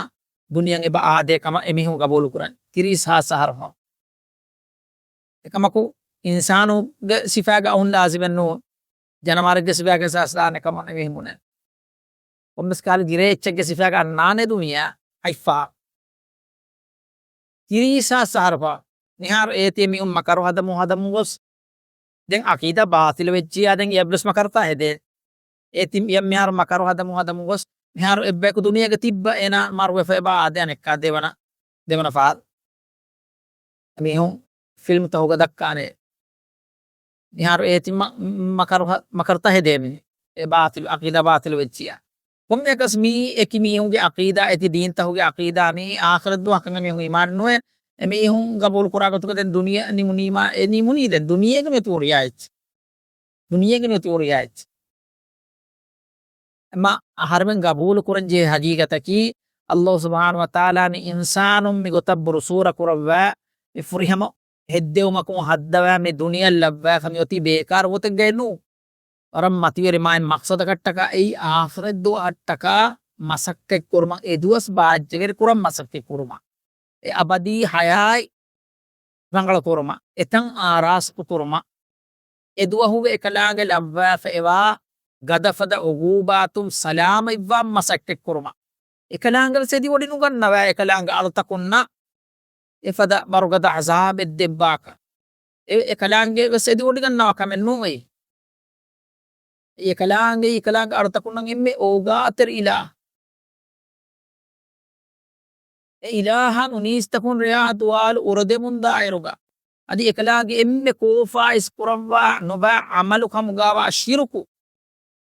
ދުނިޔެއަށް އެބަ އާދޭ ކަމަށް އެމީހުން ގަބޫލު ކުރަން. ތިރީސް ހާސް އަހަރު ފަހުން. އެކަމަކު، އިންސާނުގެ ސިފާގަ އައުން ލާޒިމެއް ނޫން. ޖަނަވާރެއްގެ ސިފާގަ އިހްސާސް ދާނެ ކަމަށް އެމީހުން ބުނޭ. ކޮންމެސް ކަހަލަ ގިރޭ އެއްޗެއްގެ ސިފާގަ އަންނާނެ ދުނިޔެއަށް ހަތްފަހަރު. ތިރީސް ހާސް އަހަރު ފަހު. މިހާރު އޭތި މީހުން މަކަރު ހަދަމުން ހަދަމުން ގޮސް، ދެން އަޤީދާ ބާޠިލު ވެއްޖިޔާ، ދެން އެއަށްވެސް މަކަރުތައް ހެދޭ. އޭތި މިހާރު މަކަރު ހަދަމުން ހަދަމުން ގޮސް، މިހާރު އެއްބަޔަކު ދުނިޔޭގަ ތިއްބަ އޭނާ މަރުވެފަ އެބަ އާދޭ އަނެއްކާ ދެވަނަ، ދެވަނަ ފަހަރު. މީހުން ފިލްމުތަކުގަ ދައްކާނެ. މިހާރު އޭތި މަ-، މަކަރު ހަ-، މަކަރުތައް ހެދޭ މި. އެ ބާޠިލު، އަޤީދާ ބާޠިލު ވެއްޖިޔާ. ކޮންމެއަކަސް މީ އެކި މީހުންގެ އަޤީދާ، އެތި ދީންތަކުގެ އަޤީދާ މީ އާޚިރަތް ދުވަހަކަށް އެމީހުން އީމާން ނުވޭ. އެމީހުން ގަބޫލު ކުރާ ގޮތުގަ ދެން ދުނިޔެ ނިމުނީމާ، އެ ނިމުނީ ދެން ދުނިޔޭގެ މި ތުވަރު ރިޔާ އެއްޗެއް. ދުނިޔޭގެ މި ތުވަރު ރިޔާ އެއްޗެއް. އެމަ އަހަރެމެން ގަބޫލު ކުރަން ޖެހޭ ހަގީގަތަކީ، އައްލާހު ސުބްޙާނަހު ވަތަޢާލާ މި އިންސާނުން މި ގޮތަށް ބުރުސޫރަ ކުރައްވާ، މި ފުރިހަމަ ހެއްދެވުމަކުން ހައްދަވާ މި ދުނިޔެއަށް ލައްވާފަ މި އޮތީ ބޭކާރު ގޮތެއްގައެއް ނޫން. ވަރަށް މަތިވެރި މާތް މަޤްޞަދަކަށްޓަކާ އެއީ އާޚިރަތް ދުވަހަށްޓަކާ މަސައްކަތް ކުރުމަށް، އެ ދުވަސް ބާއްޖަވެރި ކުރަން މަސައްކަތް ކުރުމަށް. އެ އަބަދީ ޙަޔާތް ރަނގަޅު ކުރުމަށް، އެތަން އާރާސްތު ކުރުމަށް، އެ ދުވަހުގެ އެކަލާނގެ ލައްވާފަ އެވާ ގަދަފަދަ އުގޫބާތުން ސަލާމަތްވާން މަސައްކަތް ކުރުމަށް. އެކަލާނގެ ވެސް އެދިވޮޑި ނުގަންނަވާ، އެކަލާނގެ އަޅުތަކުންނަށް އެފަދަ ބަރުގަދަ ޢަޒާބެއް ދެއްވާކަށް. އެ، އެކަލާނގެ ވެސް އެދިވޮޑިގަންނަވާ ކަމެއް ނޫން އެއީ. އެކަލާނގެ، އެކަލާނގެ އަޅުތަކުންނަށް އެންމެ އޯގާތެރި އިލާހު. އެ އިލާހަށް މީސްތަކުން ރެޔާ ދުވާލު އުރެދެމުން ދާއިރުގަ، އަދި އެކަލާނގެ އެންމެ ކޯފާއިސް ކުރައްވާ ނުބައި ޢަމަލު ކަމުގަވާ ޝިރުކު،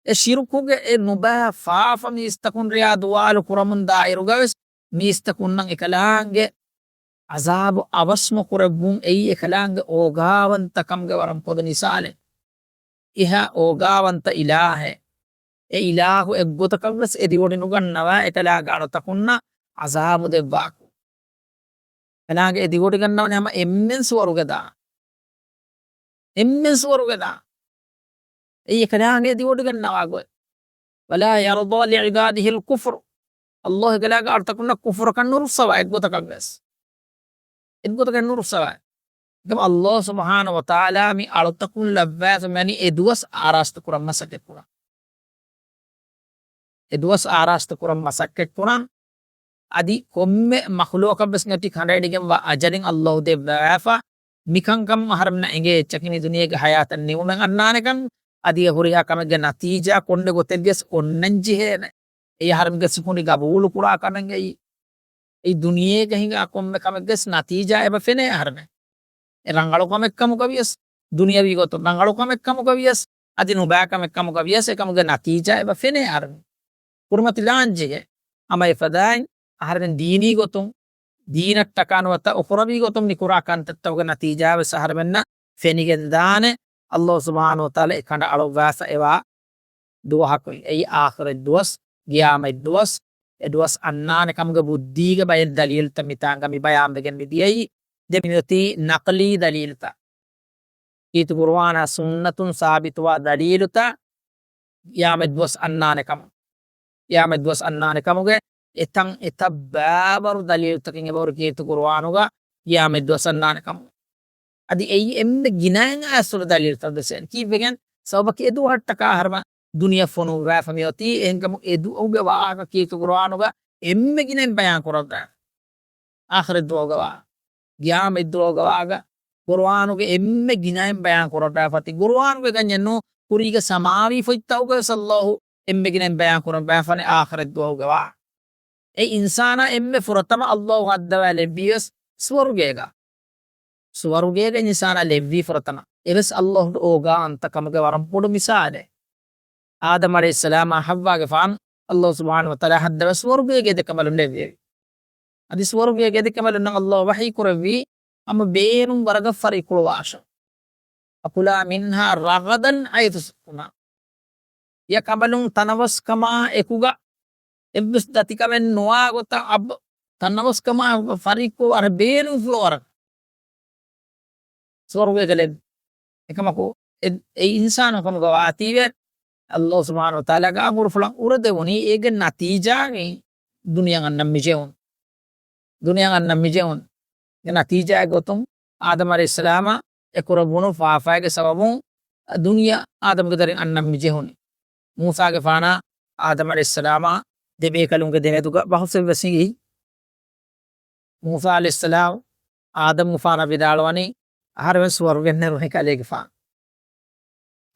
އެ ޝިރުކުގެ އެ ނުބައި ފާފަ މީސްތަކުން ރެޔާ ދުވާލު ކުރަމުން ދާއިރުގަވެސް، މީސްތަކުންނަށް އެކަލާނގެ ޢަޒާބު އަވަސް ނުކުރެއްވުން އެއީ އެކަލާނގެ އޯގާވަންތަކަމުގެ ވަރަށް ބޮޑު މިސާލެއް. އެހާ އޯގާވަންތަ އިލާހެއް. އެ އިލާހު އެއްގޮތަކަށްވެސް އެދިވޮޑި ނުގަންނަވާ އެކަލާނގެ އަޅުތަކުންނަށް ޢަޒާބު ދެއްވާކު. އެކަލާނގެ އެދިވޮޑިގަންނަވަނީ ހަމަ އެންމެން ސުވަރުގެ ދާން. އެންމެން ސުވަރުގެ ދާން. އެއީ އެކަލާނގެ އެދިވޮޑިގަންނަވާ ގޮތް. ولا يرضى لعباده الكفر. އައްލާހު އެކަލާނގެ އަޅުތަކުންނަށް ކުފުރަކަށް ނުރުއްސަވާ އެއްގޮތަކަށްވެސް. އެއްގޮތަކަށް ނުރުއްސަވާ. އެކަމަ އައްލާހު ސުބްޙާނަހު ވަތަޢާލާ މި އަޅުތަކުން ލައްވާފަ މިވަނީ އެ ދުވަސް އާރާސްތު ކުރަން މަސައްކަތް ކުރަން. އެ ދުވަސް އާރާސްތު ކުރަން މަސައްކަތް ކުރަން. އަދި ކޮންމެ މަޚްލޫޤަކަށްވެސް ނެތި ކަނޑައެޅިގެންވާ އަޖަލެއް އައްލާހު ދެއްވާފަ. މިކަންކަމުން އަހަރެމެންނަށް އެނގޭ އެއްޗަކީ މި ދުނިޔޭގެ ޙަޔާތަށް ނިމުމެއް އަންނާނެކަން. އަދި އެ ހުރިހާ ކަމެއްގެ ނަތީޖާ ކޮންމެ ގޮތެއްގެސް އޮންނަން ޖެހޭނެ. އެއީ އަހަރެމެންގެ ސިކުނޑި ގަބޫލު ކުރާ ކަމެއް އެއީ. އެއީ ދުނިޔޭގަ ހިނގާ ކޮންމެ ކަމެއްގެސް ނަތީޖާ އެބަ ފެނޭ އަހަރެމެން. އެ ރަނގަޅު ކަމެއް ކަމުގަ ވިޔަސް، ދުނިޔަވީ ގޮތުން ރަނގަޅު ކަމެއް ކަމުގަ ވިޔަސް، އަދި ނުބައި ކަމެއް ކަމުގަ ވިޔަސް، އެކަމުގެ ނަތީޖާ އެބަ ފެނޭ އަހަރެމެން. ކުރިމަތިލާން ޖެހޭ. ހަމަ އެފަދައިން އަހަރެމެން ދީނީ ގޮތުން، ދީނަށްޓަކާ ނުވަތަ އުޚުރަވީ ގޮތުން މި ކުރާ ކަންތައްތަކުގެ ނަތީޖާވެސް އަހަރެމެންނަށް ފެނިގެން ދާނެ. ﷲ ސުބްޙާނަހޫ ވަތަޢާލާ އެ ކަނޑައަޅުއްވާފަ އެވާ ދުވަހަކުން. އެއީ އާޚިރަތް ދުވަސް، ޤިޔާމަތް ދުވަސް، އެ ދުވަސް އަންނާނެ ކަމުގެ ބުއްދީގެ ބައެއް ދަލީލުތައް މިތާނގަ މި ބަޔާންވެގެން މިދިޔައީ. ދެން މިއޮތީ ނަޤްލީ ދަލީލުތައް. ކީރިތި ޤުރުއާނާ ސުންނަތުން ސާބިތުވާ ދަލީލުތައް ޤިޔާމަތް ދުވަސް އަންނާނެ ކަމަށް. ޤިޔާމަތް ދުވަސް އަންނާނެ ކަމުގެ އެތަން އެތައް ބައިވަރު ދަލީލުތަކެއް އެބަހުރި ކީރިތި ޤުރުއާނުގަ ޤިޔާމަތް ދުވަސް އަންނާނެ ކަމުގެ. އަދި އެއީ އެންމެ ގިނައިން އައިސްފުޅު ދަލީލުތައް ވެސް އެން. ކީއްވެގެން؟ ސަބަބަކީ އެ ދުވަހަށްޓަކާ އަހަރެމެން ދުނިޔެ ފޮނުއްވާފަ މިއޮތީ. އެހެންކަމުން އެ ދުވަހުގެ ވާހަކަ ކީރިތި ޤުރުއާނުގަ އެންމެ ގިނައިން ބަޔާން ކުރައްވާ. އާޚިރަތް ދުވަހުގަ ވާ، ޤިޔާމަތް ދުވަހުގަ ވާގަ ޤުރުއާނުގެ އެންމެ ގިނައިން ބަޔާން ކުރައްވާފަ ތި ޤުރުއާނުގެ ގަންޏެއް ނޫން، ކުރީގެ ސަމާވީ ފޮތްތަކުގަ ވެސް ﷲ އެންމެ ގިނައިން ބަޔާން ކުރައްވާފަނެ އާޚިރަތް ދުވަހުގަ ވާ. އެ އިންސާނާ އެންމެ ފުރަތަމަ ﷲ ހައްދަވާ ލެއްވީ ވެސް ސުވަރުގޭގަ. ސުވަރުގޭގަ އިންސާނާ ލެއްވީ ފުރަތަމަ. އެވެސް ﷲ އޯގާވަންތަ ކަމުގެ ވަރަށް ބޮޑު މިސާލެއް. އާދަމް ޢަލައިހިއްސަލާމާ ޙައްވާގެފާނު ﷲ ސުބްޙާނަހޫ ވަތަޢާލާ ހައްދަވާ ސުވަރުގޭގެ އެދެކަނބަލުން ލެއްވިއެވެ. އަދި ސުވަރުގޭގެ އެދެކަނބަލުންނަށް ﷲ ވަޙީ ކުރެއްވީ، ހަމަ ބޭނުން ވަރަކަށް ފަރިއްކުޅުވާށޭ. وَكُلَا مِنْهَا رَغَدًا حَيْثُ شِئْتُمَا. ތިޔަ ކަނބަލުން ތަނަވަސްކަމާ އެކުގަ އެއްވެސް ދަތިކަމެއް ނުވާ ގޮތަށް އަބަ ތަނަވަސްކަމާ ފަރިއްކު ވަރަށް ބޭނުންފުޅު ވަރަކަށް ސުވަރުގޭގަ ލެއްވި. އެކަމަކު އެ، އެ އިންސާނު ކަމުގަ ވާތީވެ، ﷲ ސުބްޙާނަހޫ ވަތަޢާލާގެ އަމުރުފުޅަށް އުރެދެވުނީ އޭގެ ނަތީޖާގައި ދުނިޔެއަށް އަންނަން މިޖެހުނު. ދުނިޔެއަށް އަންނަން މިޖެހުނު. އެ ނަތީޖާގެ ގޮތުން އާދަމް ޢަލައިހިއްސަލާމަށް އެ ކުރެވުނު ފާފައިގެ ސަބަބުން ދުނިޔެ އާދަމްގެ ދަރިން އަންނަން މިޖެހުނީ. މޫސާގެފާނާ އާދަމް ޢަލައިހިއްސަލާމާ ދެބޭކަލުންގެ ދެމެދުގަ ބަހުސެއް ވެސް ހިނގި. މޫސާ ޢަލައިހިއްސަލާމް އާދަމްގެފާނަށް ވިދާޅުވަނީ، އަހަރެމެން ސުވަރުގެއަށް ނެރުނީ ކަލޭގެފާނު.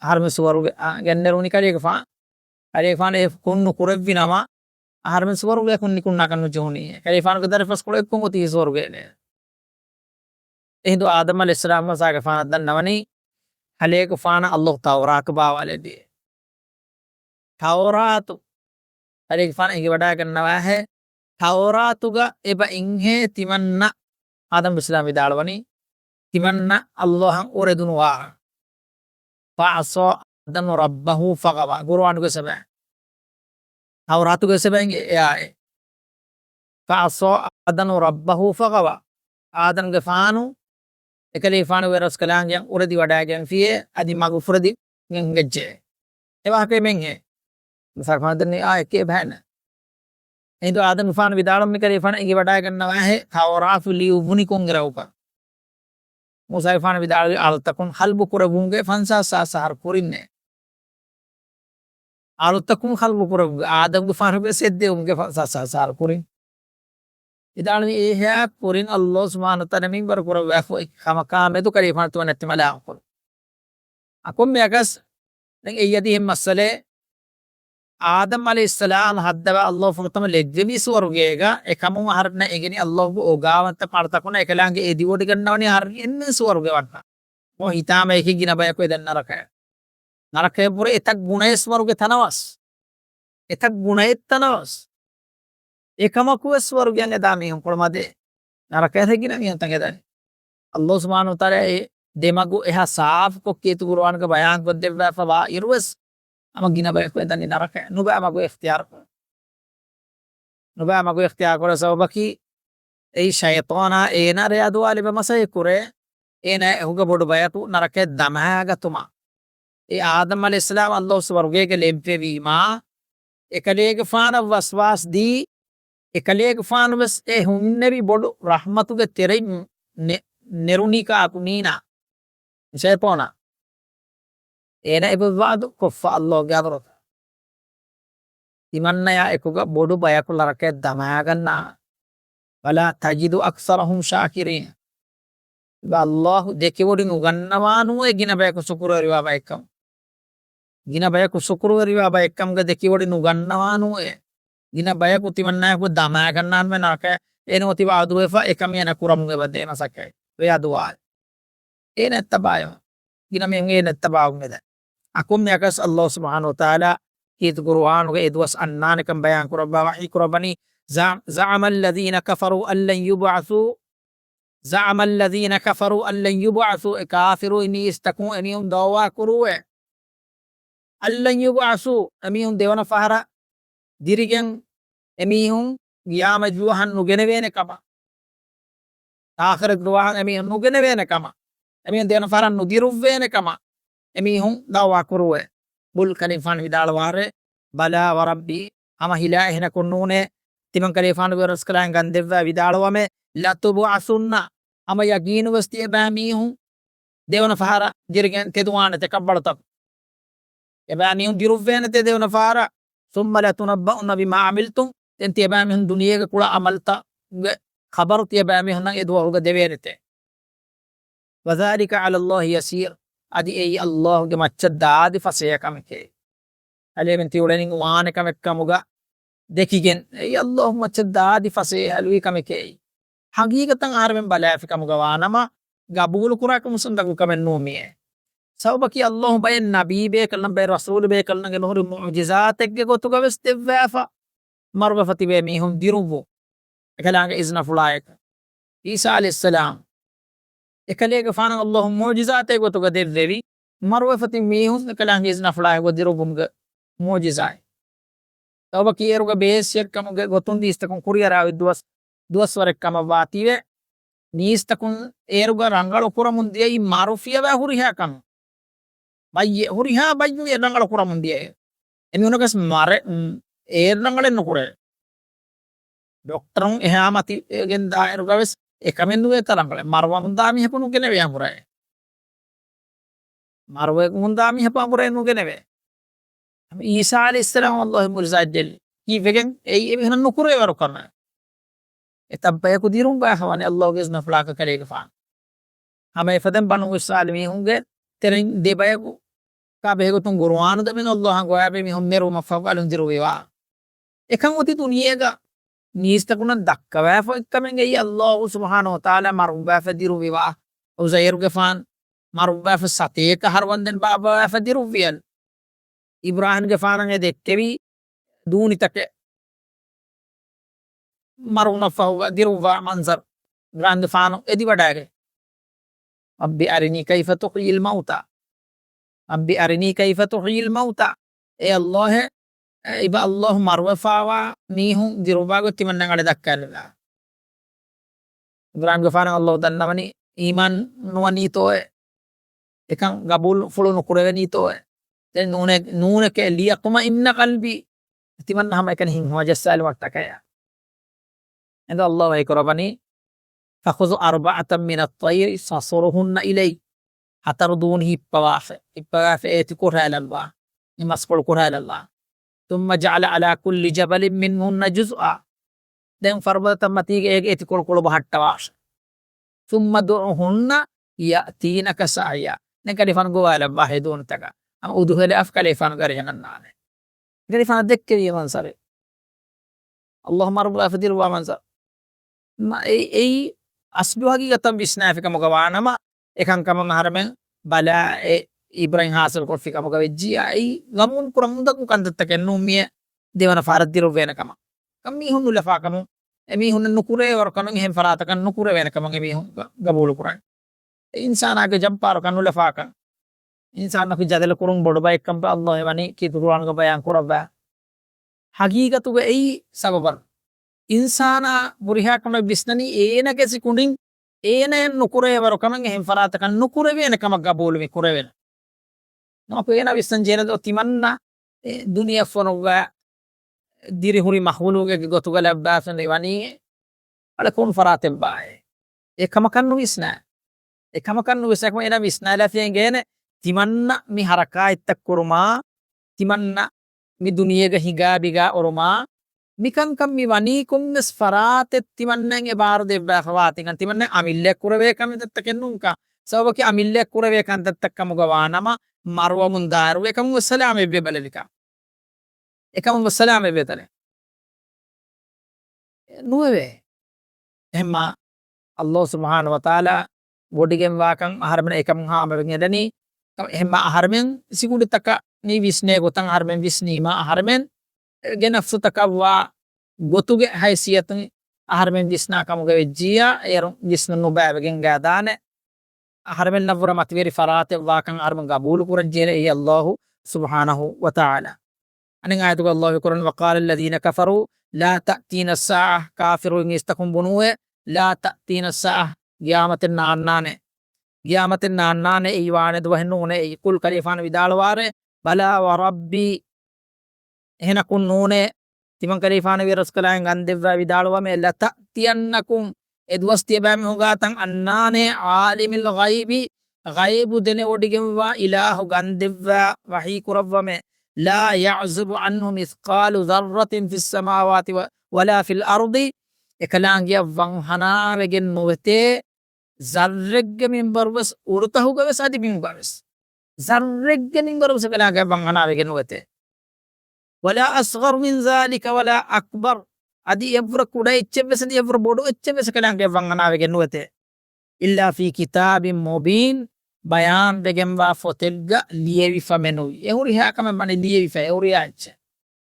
އަހަރެމެން ސުވަރުގެ، އަ، ގެންނެރުނީ ކަލޭގެފާނު. ކަލޭގެފާނު އެ ކުން ނުކުރެއްވި ނަމަ، އަހަރެމެން ސުވަރުގެއަކުން ނިކުންނާކަށް ނުޖެހުނީ. ކަލޭގެފާނުގެ ދަރިފަސްކޮޅު އެއްކޮށް އޮތީ ސުވަރުގެއެއް ނޭ. އެހިނދު އާދަމް ޢަލައިހިއްސަލާމް މޫސާގެފާނަށް ދަންނަވަނީ، ކަލޭގެފާނަށް ﷲ ތައުރާތު ބާވާލެއްވި. ތައުރާތު، ކަލޭގެފާނަށް އެނގިވަޑައިގަންނަވާހޭ، ތައުރާތުގަ އެބަ އިންހޭ ތިމަންނަ، އާދަމް ޢަލައިހިއްސަލާމް ވިދާޅުވަނީ، ތިމަންނަ ﷲ އަށް އުރެދުނު ވާހަކަ. فَعَصَىٰ آدَمُ رَبَّهُ فَغَوَىٰ. ޤުރުއާނުގެ ސަބައިން. ތައުރާތުގެ ސަބައިން އެއާއެއް. فَعَصَىٰ آدَمُ رَبَّهُ فَغَوَىٰ. އާދަމްގެފާނު އެކަލޭގެފާނުގެ ރަސްކަލާނގެއަށް އުރެދި ވަޑައިގެންފިޔޭ، އަދި މަގުފުރެދި ގެންގެއްޖެ. އެ ވާހަކަ މެންހޭ. މޫސާގެފާނު ދަންނަވަނީ އާ އެކޭ ބަހެއް ނެތް. އެހިނދު އާދަމްގެފާނު ވިދާޅުވީ ކަލޭގެފާނަށް އެނގިވަޑައިގަންނަވާހޭ، ތައުރާތު ލިޔުއްވުނީ ކޮންއިރަކުކަން. މޫސާގެފާނު ވިދާޅުވީ އަޅުތަކުން ހަލްބު ކުރެއްވުމުގެ ފަންސާސް ހާސް އަހަރު ކުރިންނޭ. އަޅުތަކުން ހަލްބު ކުރެއްވުމުގެ، އާދަމްގެފާނު ވެސް އެއްދެވުމުގެ ފަންސާސް ހާސް އަހަރު ކުރިން. ވިދާޅުވީ އެހާ ކުރިން ﷲ ސުބްޙާނަހޫ ވަތަޢާލާ މިންވަރު ކުރައްވާފަ އޮތް ކަމަކާ މެދު ކަލޭގެފާނު ތިމަންނަ ތިމަލާކުރު. އަ، ކޮންމެއަކަސް ދެން އެއީ އަދި އެހެން މައްސަލައެއް. އާދަމް ޢަލައިހިއްސަލާމް ހައްދަވާ ﷲ ފުރަތަމަ ލެއްވެވީ ސުވަރުގޭގަ. އެކަމުން އަހަރެންނަށް އެނގެނީ ﷲގެ އޯގާވަންތަ މަޅުތަކުންނަށް އެކަލާނގެ އެދިވޮޑިގަންނަވަނީ އަހަރެން އެންމެން ސުވަރުގެ ވަންނަ. މޮ ހިތާމަޔަކީ ގިނަ ބަޔަކު އެދަން ނަރަކަޔަށް. ނަރަކަޔަށްވުރެ އެތައް ގުނައެއް ސުވަރުގެ ތަނަވަސް. އެތައް ގުނައެއް ތަނަވަސް. އެކަމަކުވެސް ސުވަރުގެއަށް އެދާ މީހުން ކޮޅުމަދޭ. ނަރަކަޔަށް ގިނަ މީހުންތައް އެދަނީ. ﷲ ސުބްޙާނަހޫ ވަތަޢާލާ އެ ދެމަގު އެހާ ސާފުކޮށް ކީރިތި ޤުރުއާނުގަ ބަޔާންކޮށްދެއްވާފަ ވާ އިރުވެސް، ހަމަ ގިނަ ބަޔަކު އެދަނީ ނަރަކަޔަށް. ނުބައި މަގު އިޚްތިޔާރުކޮށް. ނުބައި މަގު އިޚްތިޔާރުކުރޭ ސަބަބަކީ، އެއީ ޝައިޠާނާ އޭނާ ރެޔަދުވާލެއްވެ މަސައްކަތްކުރޭ، އޭނާ އެކުގަ ބޮޑު ބަޔަކު ނަރަކަޔަށް ދަމާގަތުމަށް. އެ އާދަމް ޢަލައިހިއްސަލާމް ﷲ ސުވަރުގޭގަ ލެއްވެވީމާ، އެކަލޭގެފާނަށް ވަސްވާސް ދީ، އެކަލޭގެފާނު ވެސް އެ ހުންނެވި ބޮޑު ރަޙްމަތުގެ ތެރެއިން ނެ-، ނެރުނީ ކާކު ނީނާ؟ ޝައިޠާނާ. އޭނަ އެބަ ވަޢުދު ކޮށްފަ ﷲގެ ޙަޟްރަތަށް. ތިމަންނަޔާ އެކުގަ ބޮޑު ބަޔަކު ނަރަކަޔަށް ދަމާގަންނާ. وَلَا تَجِدُ أَكْثَرَهُمْ شَاكِرِينَ. އެބަ ﷲ ދެކެވޮޑި ނުގަންނަވާނުވޭ ގިނަ ބަޔަކު ޝުކުރުވެރިވާ ބައެއްކަމު. ގިނަ ބަޔަކު ޝުކުރުވެރިވާ ބައެއްކަމުގަ ދެކެވޮޑި ނުގަންނަވާނުވޭ. ގިނަ ބަޔަކު ތިމަންނަޔަކު ދަމާގަންނާނުވޭ ނަރަކަޔަށް. އޭނަ އޮތީ ވަޢުދުވެފަ އެކަމެއް އޭނަ ކުރަމުން އެބަ ދޭ މަސައްކަތް. ވެޔާ ދުވާލެ. އޭނަ އެއްތަ ބާޔަމަ. ގިނަ މީހުން އޭނަ އެއްތަ ބާވުން އެދަ. އަ، ކޮންމެއަކަސް ﷲ ސުބްޙާނަހޫ ވަތަޢާލާ ކީރިތި ޤުރުއާނުގަ އެ ދުވަސް އަންނާނެކަން ބަޔާން ކުރައްވާ ވަޙީ ކުރައްވަނީ، زَعَمَ الَّذِينَ كَفَرُوا أَن لَّن يُبْعَثُوا. زعم الذين كفروا أن لن يبعثوا، އެ ކާފިރު ނީސްތަކުން އެމީހުން ދައުވާ ކުރޫއޭ، أن لن يبعثوا، އެމީހުން ދެވަނަ ފަހަރަށް ދިރިގެން އެމީހުން ގިޔާމަތް ދުވަހަށް ނުގެނެވޭނެ ކަމަށް، އާޚިރަތް ދުވަހަށް އެމީހުން ނުގެނެވޭނެ ކަމަށް، އެމީހުން ދެވަނަ ފަހަރަށް ނުދިރުއްވޭނެ ކަމަށް އެމީހުން ދައުވާ ކުރޫއޭ. ބުލް ކަލޭފާނު ވިދާޅުވާށޭ، بلى وربي، ހަމަ ހިލާ އެހެނަކުން ނޫނޭ. ތިމަން ކަލޭފާނުގެ ރަސްކަލާނގެ ގަންދެއްވާ ވިދާޅުވަމޭ، لتبعثن، ހަމަ ޔަގީނުވެސް ތިޔަބައިމީހުން ދެވަނަ ފަހަރަށް ދިރިގެން ތެދުވާނެތެ ކަށްވަޅުތަކުން. އެބައިމީހުން ދިރުއްވޭނެތެ ދެވަނަ ފަހަރަށް. ثم لتنبؤن بما عملتم، ދެން ތިޔަބައިމީހުން ދުނިޔޭގަ ކުޅަ އަމަލްތައްގެ ޚަބަރު ތިޔަބައިމީހުންނަށް އެދުވަހުގަ ދެވޭނެތެ. وذلك على الله يسير، އަދި އެއީ ﷲ ގެ މައްޗަށް ދާދި ފަސޭހަ ކަމެކޭ. އަލިޔަމެން ތިއުޅެނިން ވާނެ ކަމެއް ކަމުގަ ދެކިގެން، އެއީ ﷲ މައްޗަށް ދާދި ފަސޭހަ އަލުވި ކަމެކޭ. ހަގީގަތަށް އަހަރެމެން ބަލާފި ކަމުގަ ވާނަމަ، ގަބޫލު ކުރާކަމު ސުންދަގު ކަމެއް ނޫން މިއޭ. ސަބަބަކީ ﷲ ބައެއް ނަބީ ބޭކަލުން، ބައެއް ރަސޫލު ބޭކަލުންގެ ނުހުރި މުޢުޖިޒާތެއްގެ ގޮތުގަ ވެސް ދެއްވާފަ، މަރުވެފަ ތިބޭ މީހުން ދިރުއްވުން އެކަލާނގެ އިޒްނަފުޅާއެކު. ޢީސާ ޢަލައިހިއްސަލާމް އެކަލޭގެފާނަށް ﷲ މުޢުޖިޒާތެއް ގޮތުގަ ދެއްވެވި، މަރުވެފަ ތިބި މީހުން އެކަލާނގެ އިޒްނަފުޅާއެކު ދިރުއްވުމުގެ މުޢުޖިޒާއެއް. ސަބަބަކީ އޭރުގެ ބޭސްއެއް ކަމުގެ ގޮތުން ނީސްތަކުން ކުރިއަރާވި ދުވަސް، ދުވަސްވަރެއް ކަމަށްވާތީވެ، ނީސްތަކުން އޭރުގަ ރަނގަޅު ކުރަމުން ދިޔައީ މަރު ފިޔަވާ ހުރިހާ ކަމެއް. ބައްޔެއް ހުރިހާ ބައްޔު އޭރު ރަނގަޅު ކުރަމުން ދިޔައޭ. އެމީހުނަކަސް މަރެ، އޭރު ރަނގަޅެއް ނުކުރޭ. ޑޮކްޓަރުން އެހާ މަތިވެގެން ދާއިރުގަ ވެސް އެކަމެއް ނުވޭތަ ރަނގަޅެއް. މަރުވަމުން ދާ މީހަކު ނުގެނެވޭ އަނބުރައެއް. މަރުވަމުން ދާ މީހަކު އަނބުރައެއް ނުގެނެވޭ. އީސާ ޢަލައިހިއްސަލާމް ﷲ މުޢުޖިޒާތް ދެއްވި. ކީއްވެގެން؟ އެއީ އެމީހުނަށް ނުކުރެވޭވަރު ކަމެއް. އެ ތައްބަޔަކު ދިރުން ބާހަވަނެ ﷲ ގެ އިޒްނަފުޅާކަށް ކަލޭގެފާނު. ހަމަ އެފަދައިން ބަނު އިސްރާއީލު މީހުންގެ ތެރެއިން ދެބަޔަކު ކާ ބެހޭގޮތުން ގުރުއާނު ދެމެން ﷲ އަންގަވާފައި މީހުން މެރުވުމަށްފަހު އަލުން ދިރުވިވާ. އެކަން އޮތީ ދުނިޔޭގަ ނީސްތަކުންނަށް ދައްކަވާފަ އޮތް ކަމެއް. އެއީ ﷲ ސުބްޙާނަހޫ ވަތަޢާލާ މަރުވާފަ ދިރުވިވާ. ޢުޒައިރުގެފާނު މަރުވާފަ ސަތޭކަ އަހަރު ވަންދެން ބާއްވަވާފަ ދިރުއްވިއަލް. އިބްރާހީމްގެފާނަށް އެ ދެއްކެވީ ދޫނިތަކެއް މަރުވުމަށްފަހު ދިރުއްވާ މަންޒަރު. އިބްރާހީމްގެފާނު އެދިވަޑައިގެން، رب أرني كيف تحيي الموتى. رب أرني كيف تحيي الموتى. އޭ ﷲ، އެ އިބަ ﷲ މަރުވެފަވާ މީހުން ދިރުއްވާ ގޮތް ތިމަންނަ އަޅެ ދައްކާލައްވާ. އިބްރާހީމްގެފާނަށް ﷲ ދަންނަވަނީ އީމާން ނުވަނީތޯއޭ. އެކަން ގަބޫލުފުޅު ނުކުރެވެނީތޯއޭ. ދެން ނޫނެ، ނޫނެކޭ، ليطمئن قلبي. ތިމަންނަ ހަމައެކަނި ހިތްހަމަޖައްސާލުމަށްޓަކައި. އެނދު ﷲ ވަޙީކުރައްވަނީ، فخذ أربعة من الطير فصرهن إليك. ހަތަރު ދޫނި ހިއްޕަވާފަ، ހިއްޕަވާފަ އޭތި ކުރާލައްވާ. މި މަސްކޮޅު ކުރާލައްވާ. ثم اجعل على كل جبل منهن جزءا. ދެން ފަރުބަދަތައް މަތީގަ އޭގެ އެތި ކޮޅުކޮޅު ބަހައްޓަވާށެ. ثم ادعهن يأتينك سعيا. ދެން ކަލޭފާނު ގޮވާލައްވާ ހެ ދޫނުތަކަށް. ހަމަ އުދުހެލާފަ ކަލޭފާނުގެ އަރިހަށް އަންނާނެ. ކަލޭފާނަށް ދެއްކެވި މަންޒަރެއް. ﷲ މަރުވާފަ ދިރުއްވާ މަންޒަރު. މަ-، އެ-، އެއީ އަސްލު ހަގީގަތަށް ވިސްނާފި ކަމުގަ ވާނަމަ، އެކަންކަމަށް އަހަރެމެން ބަލާ އެ އިބްރަތް ހާސިލްކޮށްފި ކަމުގަ ވެއްޖިއްޔާ، އެއީ ގަބޫލު ކުރަމުންދަގު ކަންތައްތަކެއް ނޫން މިއެ ދެވަނަ ފަހަރަށް ދިރުއްވޭނެ ކަމަށް. ކަން މީހުން ނުލަފާ ކަމުން، އެ މީހުންނަށް ނުކުރެވޭވަރު ކަމެއް، އެހެން ފަރާތަކަށް ނުކުރެވޭނެ ކަމަށް އެ މީހުން ގަ-، ގަބޫލު ކުރަން. އެ އިންސާނާގެ ޖައްބާރުކަން ނުލަފާކަން. އިންސާނަކު ޖަދަލު ކުރުން ބޮޑު ބައެއްކަން ﷲ ވަނީ ކީރިތި ޤުރުއާނުގަ ބަޔާން ކުރައްވާ. ހަގީގަތުގަ އެއީ ސަބަބަށް. އިންސާނާ ހުރިހާ ކަމެއް ވިސްނަނީ އޭނަގެ ސިކުނޑިން، އޭނައަށް ނުކުރެވޭވަރު ކަމެއް އެހެން ފަރާތަކަށް ނުކުރެވޭނެ ކަމަށް ގަބޫލު މި ކުރެވޭނެ. ނުވަކު އޭނަ ވިސްނަން ޖެހޭނެ ދޯ ތިމަންނަ އެ ދުނިޔެފުނުގަ ދިރިހުރި މަޚްލޫޤެއްގެ ގޮތުގަ ލައްވާފަ ވަނީ އަޅެ ކޮން ފަރާތެއްބާއޭ؟ އެ ކަމަކަށް ނުވިސްނާ. އެ ކަމަކަށް ނުވިސްނާ ކަމަށް އޭނަ ވިސްނާލާފައި އެނގޭނެ ތިމަންނަ މި ހަރަކާތްތައް ކުރުމާ، ތިމަންނަ މި ދުނިޔޭގަ ހިނގާ ބިގާ އޮރުމާ، މިކަންކަން މި ވަނީ ކޮންމެސް ފަރާތެއް ތިމަންނައަށް އެ ބާރު ދެއްވާފަ ވާތީ ކަން. ތިމަންނައަށް އަމިއްލައަށް ކުރެވޭ ކަންތައްތަކެއް ނޫންކަން. ސަބަބަކީ އަމިއްލައަށް ކުރެވޭ ކަންތައްތައް ކަމުގަ ވާނަމަ، މަރުވަމުން ދާއިރު އެކަމުން ވެސް ސަލާމަތްވެ ބަލެވިކަން. އެކަމުން ވެސް ސަލާމަތްވޭތަނެ. ނުވެވޭ. އެހެންމާ، ﷲ ސުބްޙާނަހޫ ވަތަޢާލާ ވޮޑިގެންވާކަން އަހަރެމެން އެކަމުން ހާމަވެގެން އެދަނީ. އެހެންމާ، އަހަރެމެން ސިކުނޑިތަކަށް މި ވިސްނޭ ގޮތަށް އަހަރެމެން ވިސްނީމާ، އަހަރެމެން ގެ ނަފްސުތަކަށްވާ ގޮތުގެ ހައިސިއްޔަތުން އަހަރެމެން ވިސްނާ ކަމުގަ ވެއްޖިއްޔާ، އޭރުން ވިސްނުން ނުބައިވެގެން ގާދާނެ. އަހަރެމެންނަށްވުރެ މަތިވެރި ފަރާތެއް ވާކަން އަހަރެމެން ގަބޫލު ކުރަންޖެހޭ އެއީ އައްލާހު ސުބްޙާނަހު ވަތަޢާލާ. އަނެއް އާޔަތުގަ އައްލާހު ކުރަން، وقال الذين كفروا لا تأتينا الساعة، ކާފިރުން އިސްތަކުން ބުނުވޭ، لا تأتينا الساعة، ގިޔާމަތެއް ނާންނާނެ. ގިޔާމަތެއް ނާންނާނެ، އެއީ ވާނެ ދުވަހެއް ނޫނޭ. އެއީ ކުލް ކަލޭފާނު ވިދާޅުވާރޭ، بلى وربي، އެހެނަކުން ނޫނޭ. ތިމަން ކަލޭފާނު ވިޔަރަސްކަލާއިން ގަންދެއްވާ ވިދާޅުވަމޭ، لتأتينكم، އެ ދުވަސް ތިޔަބައިމީހުން ގާތަށް އަންނާނޭ، عالم الغيب، ޣައިބު ދެނެވޮޑިގެންވާ އިލާހު ގަންދެއްވާ ވަޙީ ކުރައްވަމޭ، لا يعزب عنه مثقال ذرة في السماوات و-، ولا في الأرض، އެކަލާނގެއަށް ވަންހަނާވެގެން ނުވެތޭ، ޒައްރެއްގެ މިންވަރުވެސް، އުޑުތަހުގަވެސް އަދި ބިންގަވެސް، ޒައްރެއްގެ މިންވަރުވެސް އެކަލާނގެއަށް ވަންހަނާވެގެން ނުވެތޭ. ولا أصغر من ذلك ولا أكبر، އަދި އެއަށްވުރެ ކުޑަ އެއްޗެއްވެސް އަދި އެއަށްވުރެ ބޮޑު އެއްޗެއްވެސް އެކަލާނގެއަށް ވަންހަނާވެގެން ނުވެތޭ. إلا في كتاب مبين، ބަޔާންވެގެންވާ ފޮތެއްގަ ލިޔެވިފަ މެނުވީ. އެ ހުރިހާ ކަމެއް ވަނީ ލިޔެވިފަ، އެ ހުރިހާ އެއްޗެއް.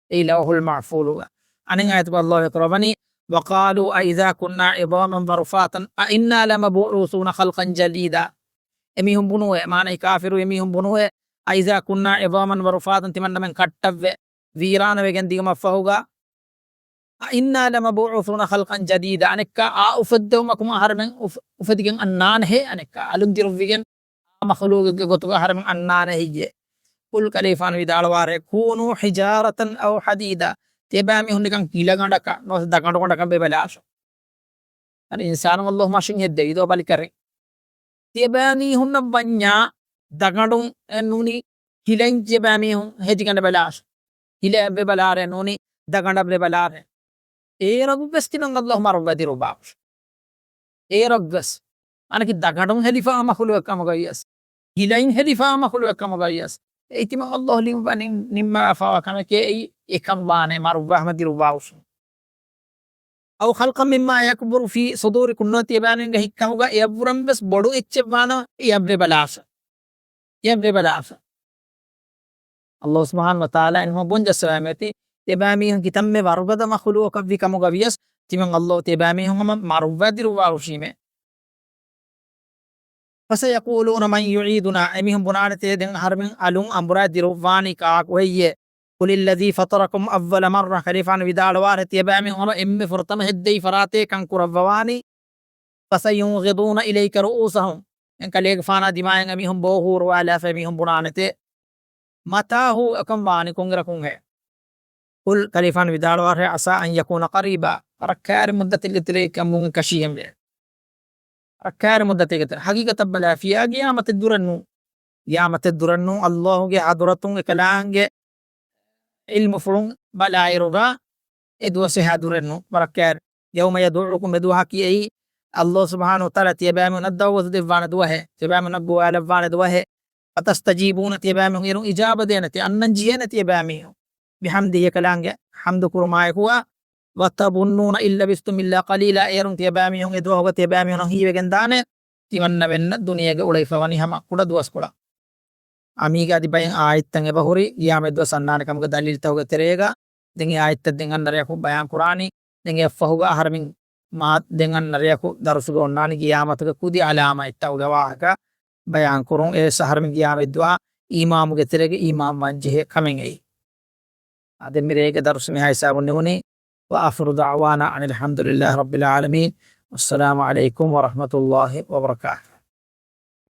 އެއީ ލައުޙުލް މަޙްފޫޡުގަ. އަނެއް އާޔަތުގަ އައްލާހު ކުރައްވަނީ، وقالوا أإذا كنا عظاما ورفاتا أإنا لمبعوثون خلقا جديدا. އެމީހުން ބުނުވޭ، މާނައީ ކާފިރު އެމީހުން ބުނުވޭ، أإذا كنا عظاما ورفاتا، ތިމަންނަމެން ކައްޓަށްވެ، ވީރާނަވެގެން ދިޔުމަށްފަހުގަ، أإنا لمبعوثون خلقا جديدا، އަނެއްކާ އާ އުފެއްދެވުމަކުން އަހަރެމެން އުފް-، އުފެދިގެން އަންނާނެހޭ، އަނެއްކާ އަލުން ދިރުއްވިގެން އާ މަޚުލޫގެއްގެ ގޮތުގަ އަހަރެމެން އަންނާނެ ހެއްޔޭ؟ ކުލް ކަލޭފާނު ވިދާޅުވާރޭ، كونوا حجارة أو حديدا، ތިޔަބައިމީހުން ނިކަން ހިލަގަނޑަކަށް ނުވަތަ ދަގަނޑުގަނޑަކަށް ވެބަލާށޯ. އަދި އިންސާނުން އައްލާހު މަށިން ހެއްދެވީ ދޯ ބަލިކަށި. ތިޔަބައިމީހުންނަށް ވަންޏާ ދަގަނޑުން އެ ނޫނީ ހިލައިން ތިޔަބައިމީހުން ހެދިގަނޑަށް ބަލާށޯ. ހިލައަށް ވެބަލާރޭ ނޫނީ ދަގަނޑަށް ވެބަލާރޭ. އޭރަށްވެސް ތިމަން އައްލާހު މަރުވެ ދިރުއްވާށޯ. އޭރަށްވެސް. އަނެކި ދަގަނޑުން ހެލިފާ މަޚުލޫގެއް ކަމުގައިވިޔަސް، ހިލައިން ހެލިފާ މަޚުލޫގެއް ކަމުގައިވިޔަސް، އެއީ ތިމަން އައްލާހު ލިޔުއްވާ ނިން-، ނިންމާފާވާ ކަމެކޭ އެއީ، އެކަން ވާނެ މަރުވާ ހަމަ ދިރުއްވާށޯ. أو خلقا مما يكبر في صدوركم، ނުވަތަ ތިޔަބައިމީހުންގެ ހިތްކަމުގަ އެއަށްވުރެންވެސް ބޮޑު އެއްޗެއް ވާނަމަ އެއަށް ވެބަލާށޯ. އެއަށް ވެބަލާށޯ. އައްލާހު ސުބްޙާނަހު ވަތަޢާލާ އެންމެ ބުންޏަސް ވަޔަމެތި، ތިޔަބައިމީހުން ކިތަންމެ ވަރުގަދަ މަޚުލޫގަކަށްވި ކަމުގަ ވިޔަސް، ތިމަން އައްލާހު ތިޔަބައިމީހުން ހަމަ މަރުވާ ދިރުއްވާ ހުށީމޭ. فسيقولون من يعيدنا، އެމީހުން ބުނާނެތޭ ދެން އަހަރެމެން އަލުން އަނބުރާ ދިރުއްވާނީ ކާކު ހެއްޔޭ؟ قل الذي فطركم أول مرة، ކަލޭފާނު ވިދާޅުވާރޭ ތިޔަބައިމީހުން ހަމަ އެންމެ ފުރަތަމަ ހެއްދެވި ފަރާތޭ ކަން ކުރައްވަވާނީ. فسينغضون إليك رؤوسهم، އެން ކަލޭގެފާނާ ދިމާއިން އެމީހުން ބޯ ހޫރުވާލާފަ އެމީހުން ބުނާނެތޭ، متى هو، އެކަން ވާނީ ކޮންއިރަކުންހޭ؟ قل، ކަލޭފާނު ވިދާޅުވާށޭ، عسى أن يكون قريبا، ވަރަށްކައިރި މުއްދަތެއްގެ ތެރެއަކީ ކަމުގެ ކަށީގެންވޭ. ވަރަށްކައިރި މުއްދަތެއްގެ ތެރެ. ހަގީގަތަށް ބަލާފިޔާ ގިޔާމަތެއް ދުރެއް ނޫން. ގިޔާމަތެއް ދުރެއް ނޫން. އައްލާހުގެ ޙަޟުރަތުން އެކަލާނގެ ޢިލްމުފުޅުން ބަލާއިރުގަ އެ ދުވަސް އެހާ ދުރެއް ނޫން. ވަރަށްކައިރި. يوم يدعكم، އެ ދުވަހަކީ އެއީ އައްލާހު ސުބްޙާނަހު ވަތަޢާލާ ތިޔަބައިމީހުންނަށް ދަޢުވަތު ދެއްވާނެ ދުވަހެއް، ތިޔަބައިމީހުންނަށް ގޮވާލައްވާނެ ދުވަހެއް. فتستجيبون، ތިޔަބައިމީހުން އޭރުން އިޖާބަ ދޭނެތީ، އަންނަން ޖެހޭނެ ތިޔަބައިމީހުން. بحمده، އެކަލާނގެ ޙަމްދު ކުރުމާއެކު، وتظنون إن لبثتم إلا قليلا، އޭރުން ތިޔަބައިމީހުން އެ ދުވަހުގަ ތިޔަބައިމީހުން ހީވެގެން ދާނެ، ތިމަންނަމެންނަށް ދުނިޔޭގަ އުޅެފަ ވަނީ ހަމަ ކުޑަ ދުވަސްކޮޅަށް. އާ، މީގަ އަދި ބައެއް އާޔަތްތައް އެބަހުރި، ގިޔާމަތް ދުވަސް އަންނާނެ ކަމުގެ ދަލީލްތަކުގެ ތެރޭގަ، ދެން އެ އާޔަތްތައް ދެން އަންނަ ރެޔަކު ބަޔާން ކުރާނީ. ދެން އެއަށްފަހުގަ އަހަރެމެން މާ ދެން އަންނަ ރެޔަކު ދަރުސުގަ އޮންނާނީ ގިޔާމަތުގެ ކުދި ޢަލާމާތްތަކުގެ ވާހަކަ ބަޔާން ކުރުން. އެ އަހަރެމެން ގިޔާމަތް ދުވަހަށް އީމާނުގެ ތެރޭގަ އީމާން ވާން ޖެހޭ ކަމެއް އެއީ. އާ، ދެން މިރޭގެ ދަރުސު މިހާ ހިސާބުން ނިމުނީ. وآخر دعوانا أن الحمد لله رب العالمين. والسلام عليكم ورحمة الله وبركاته.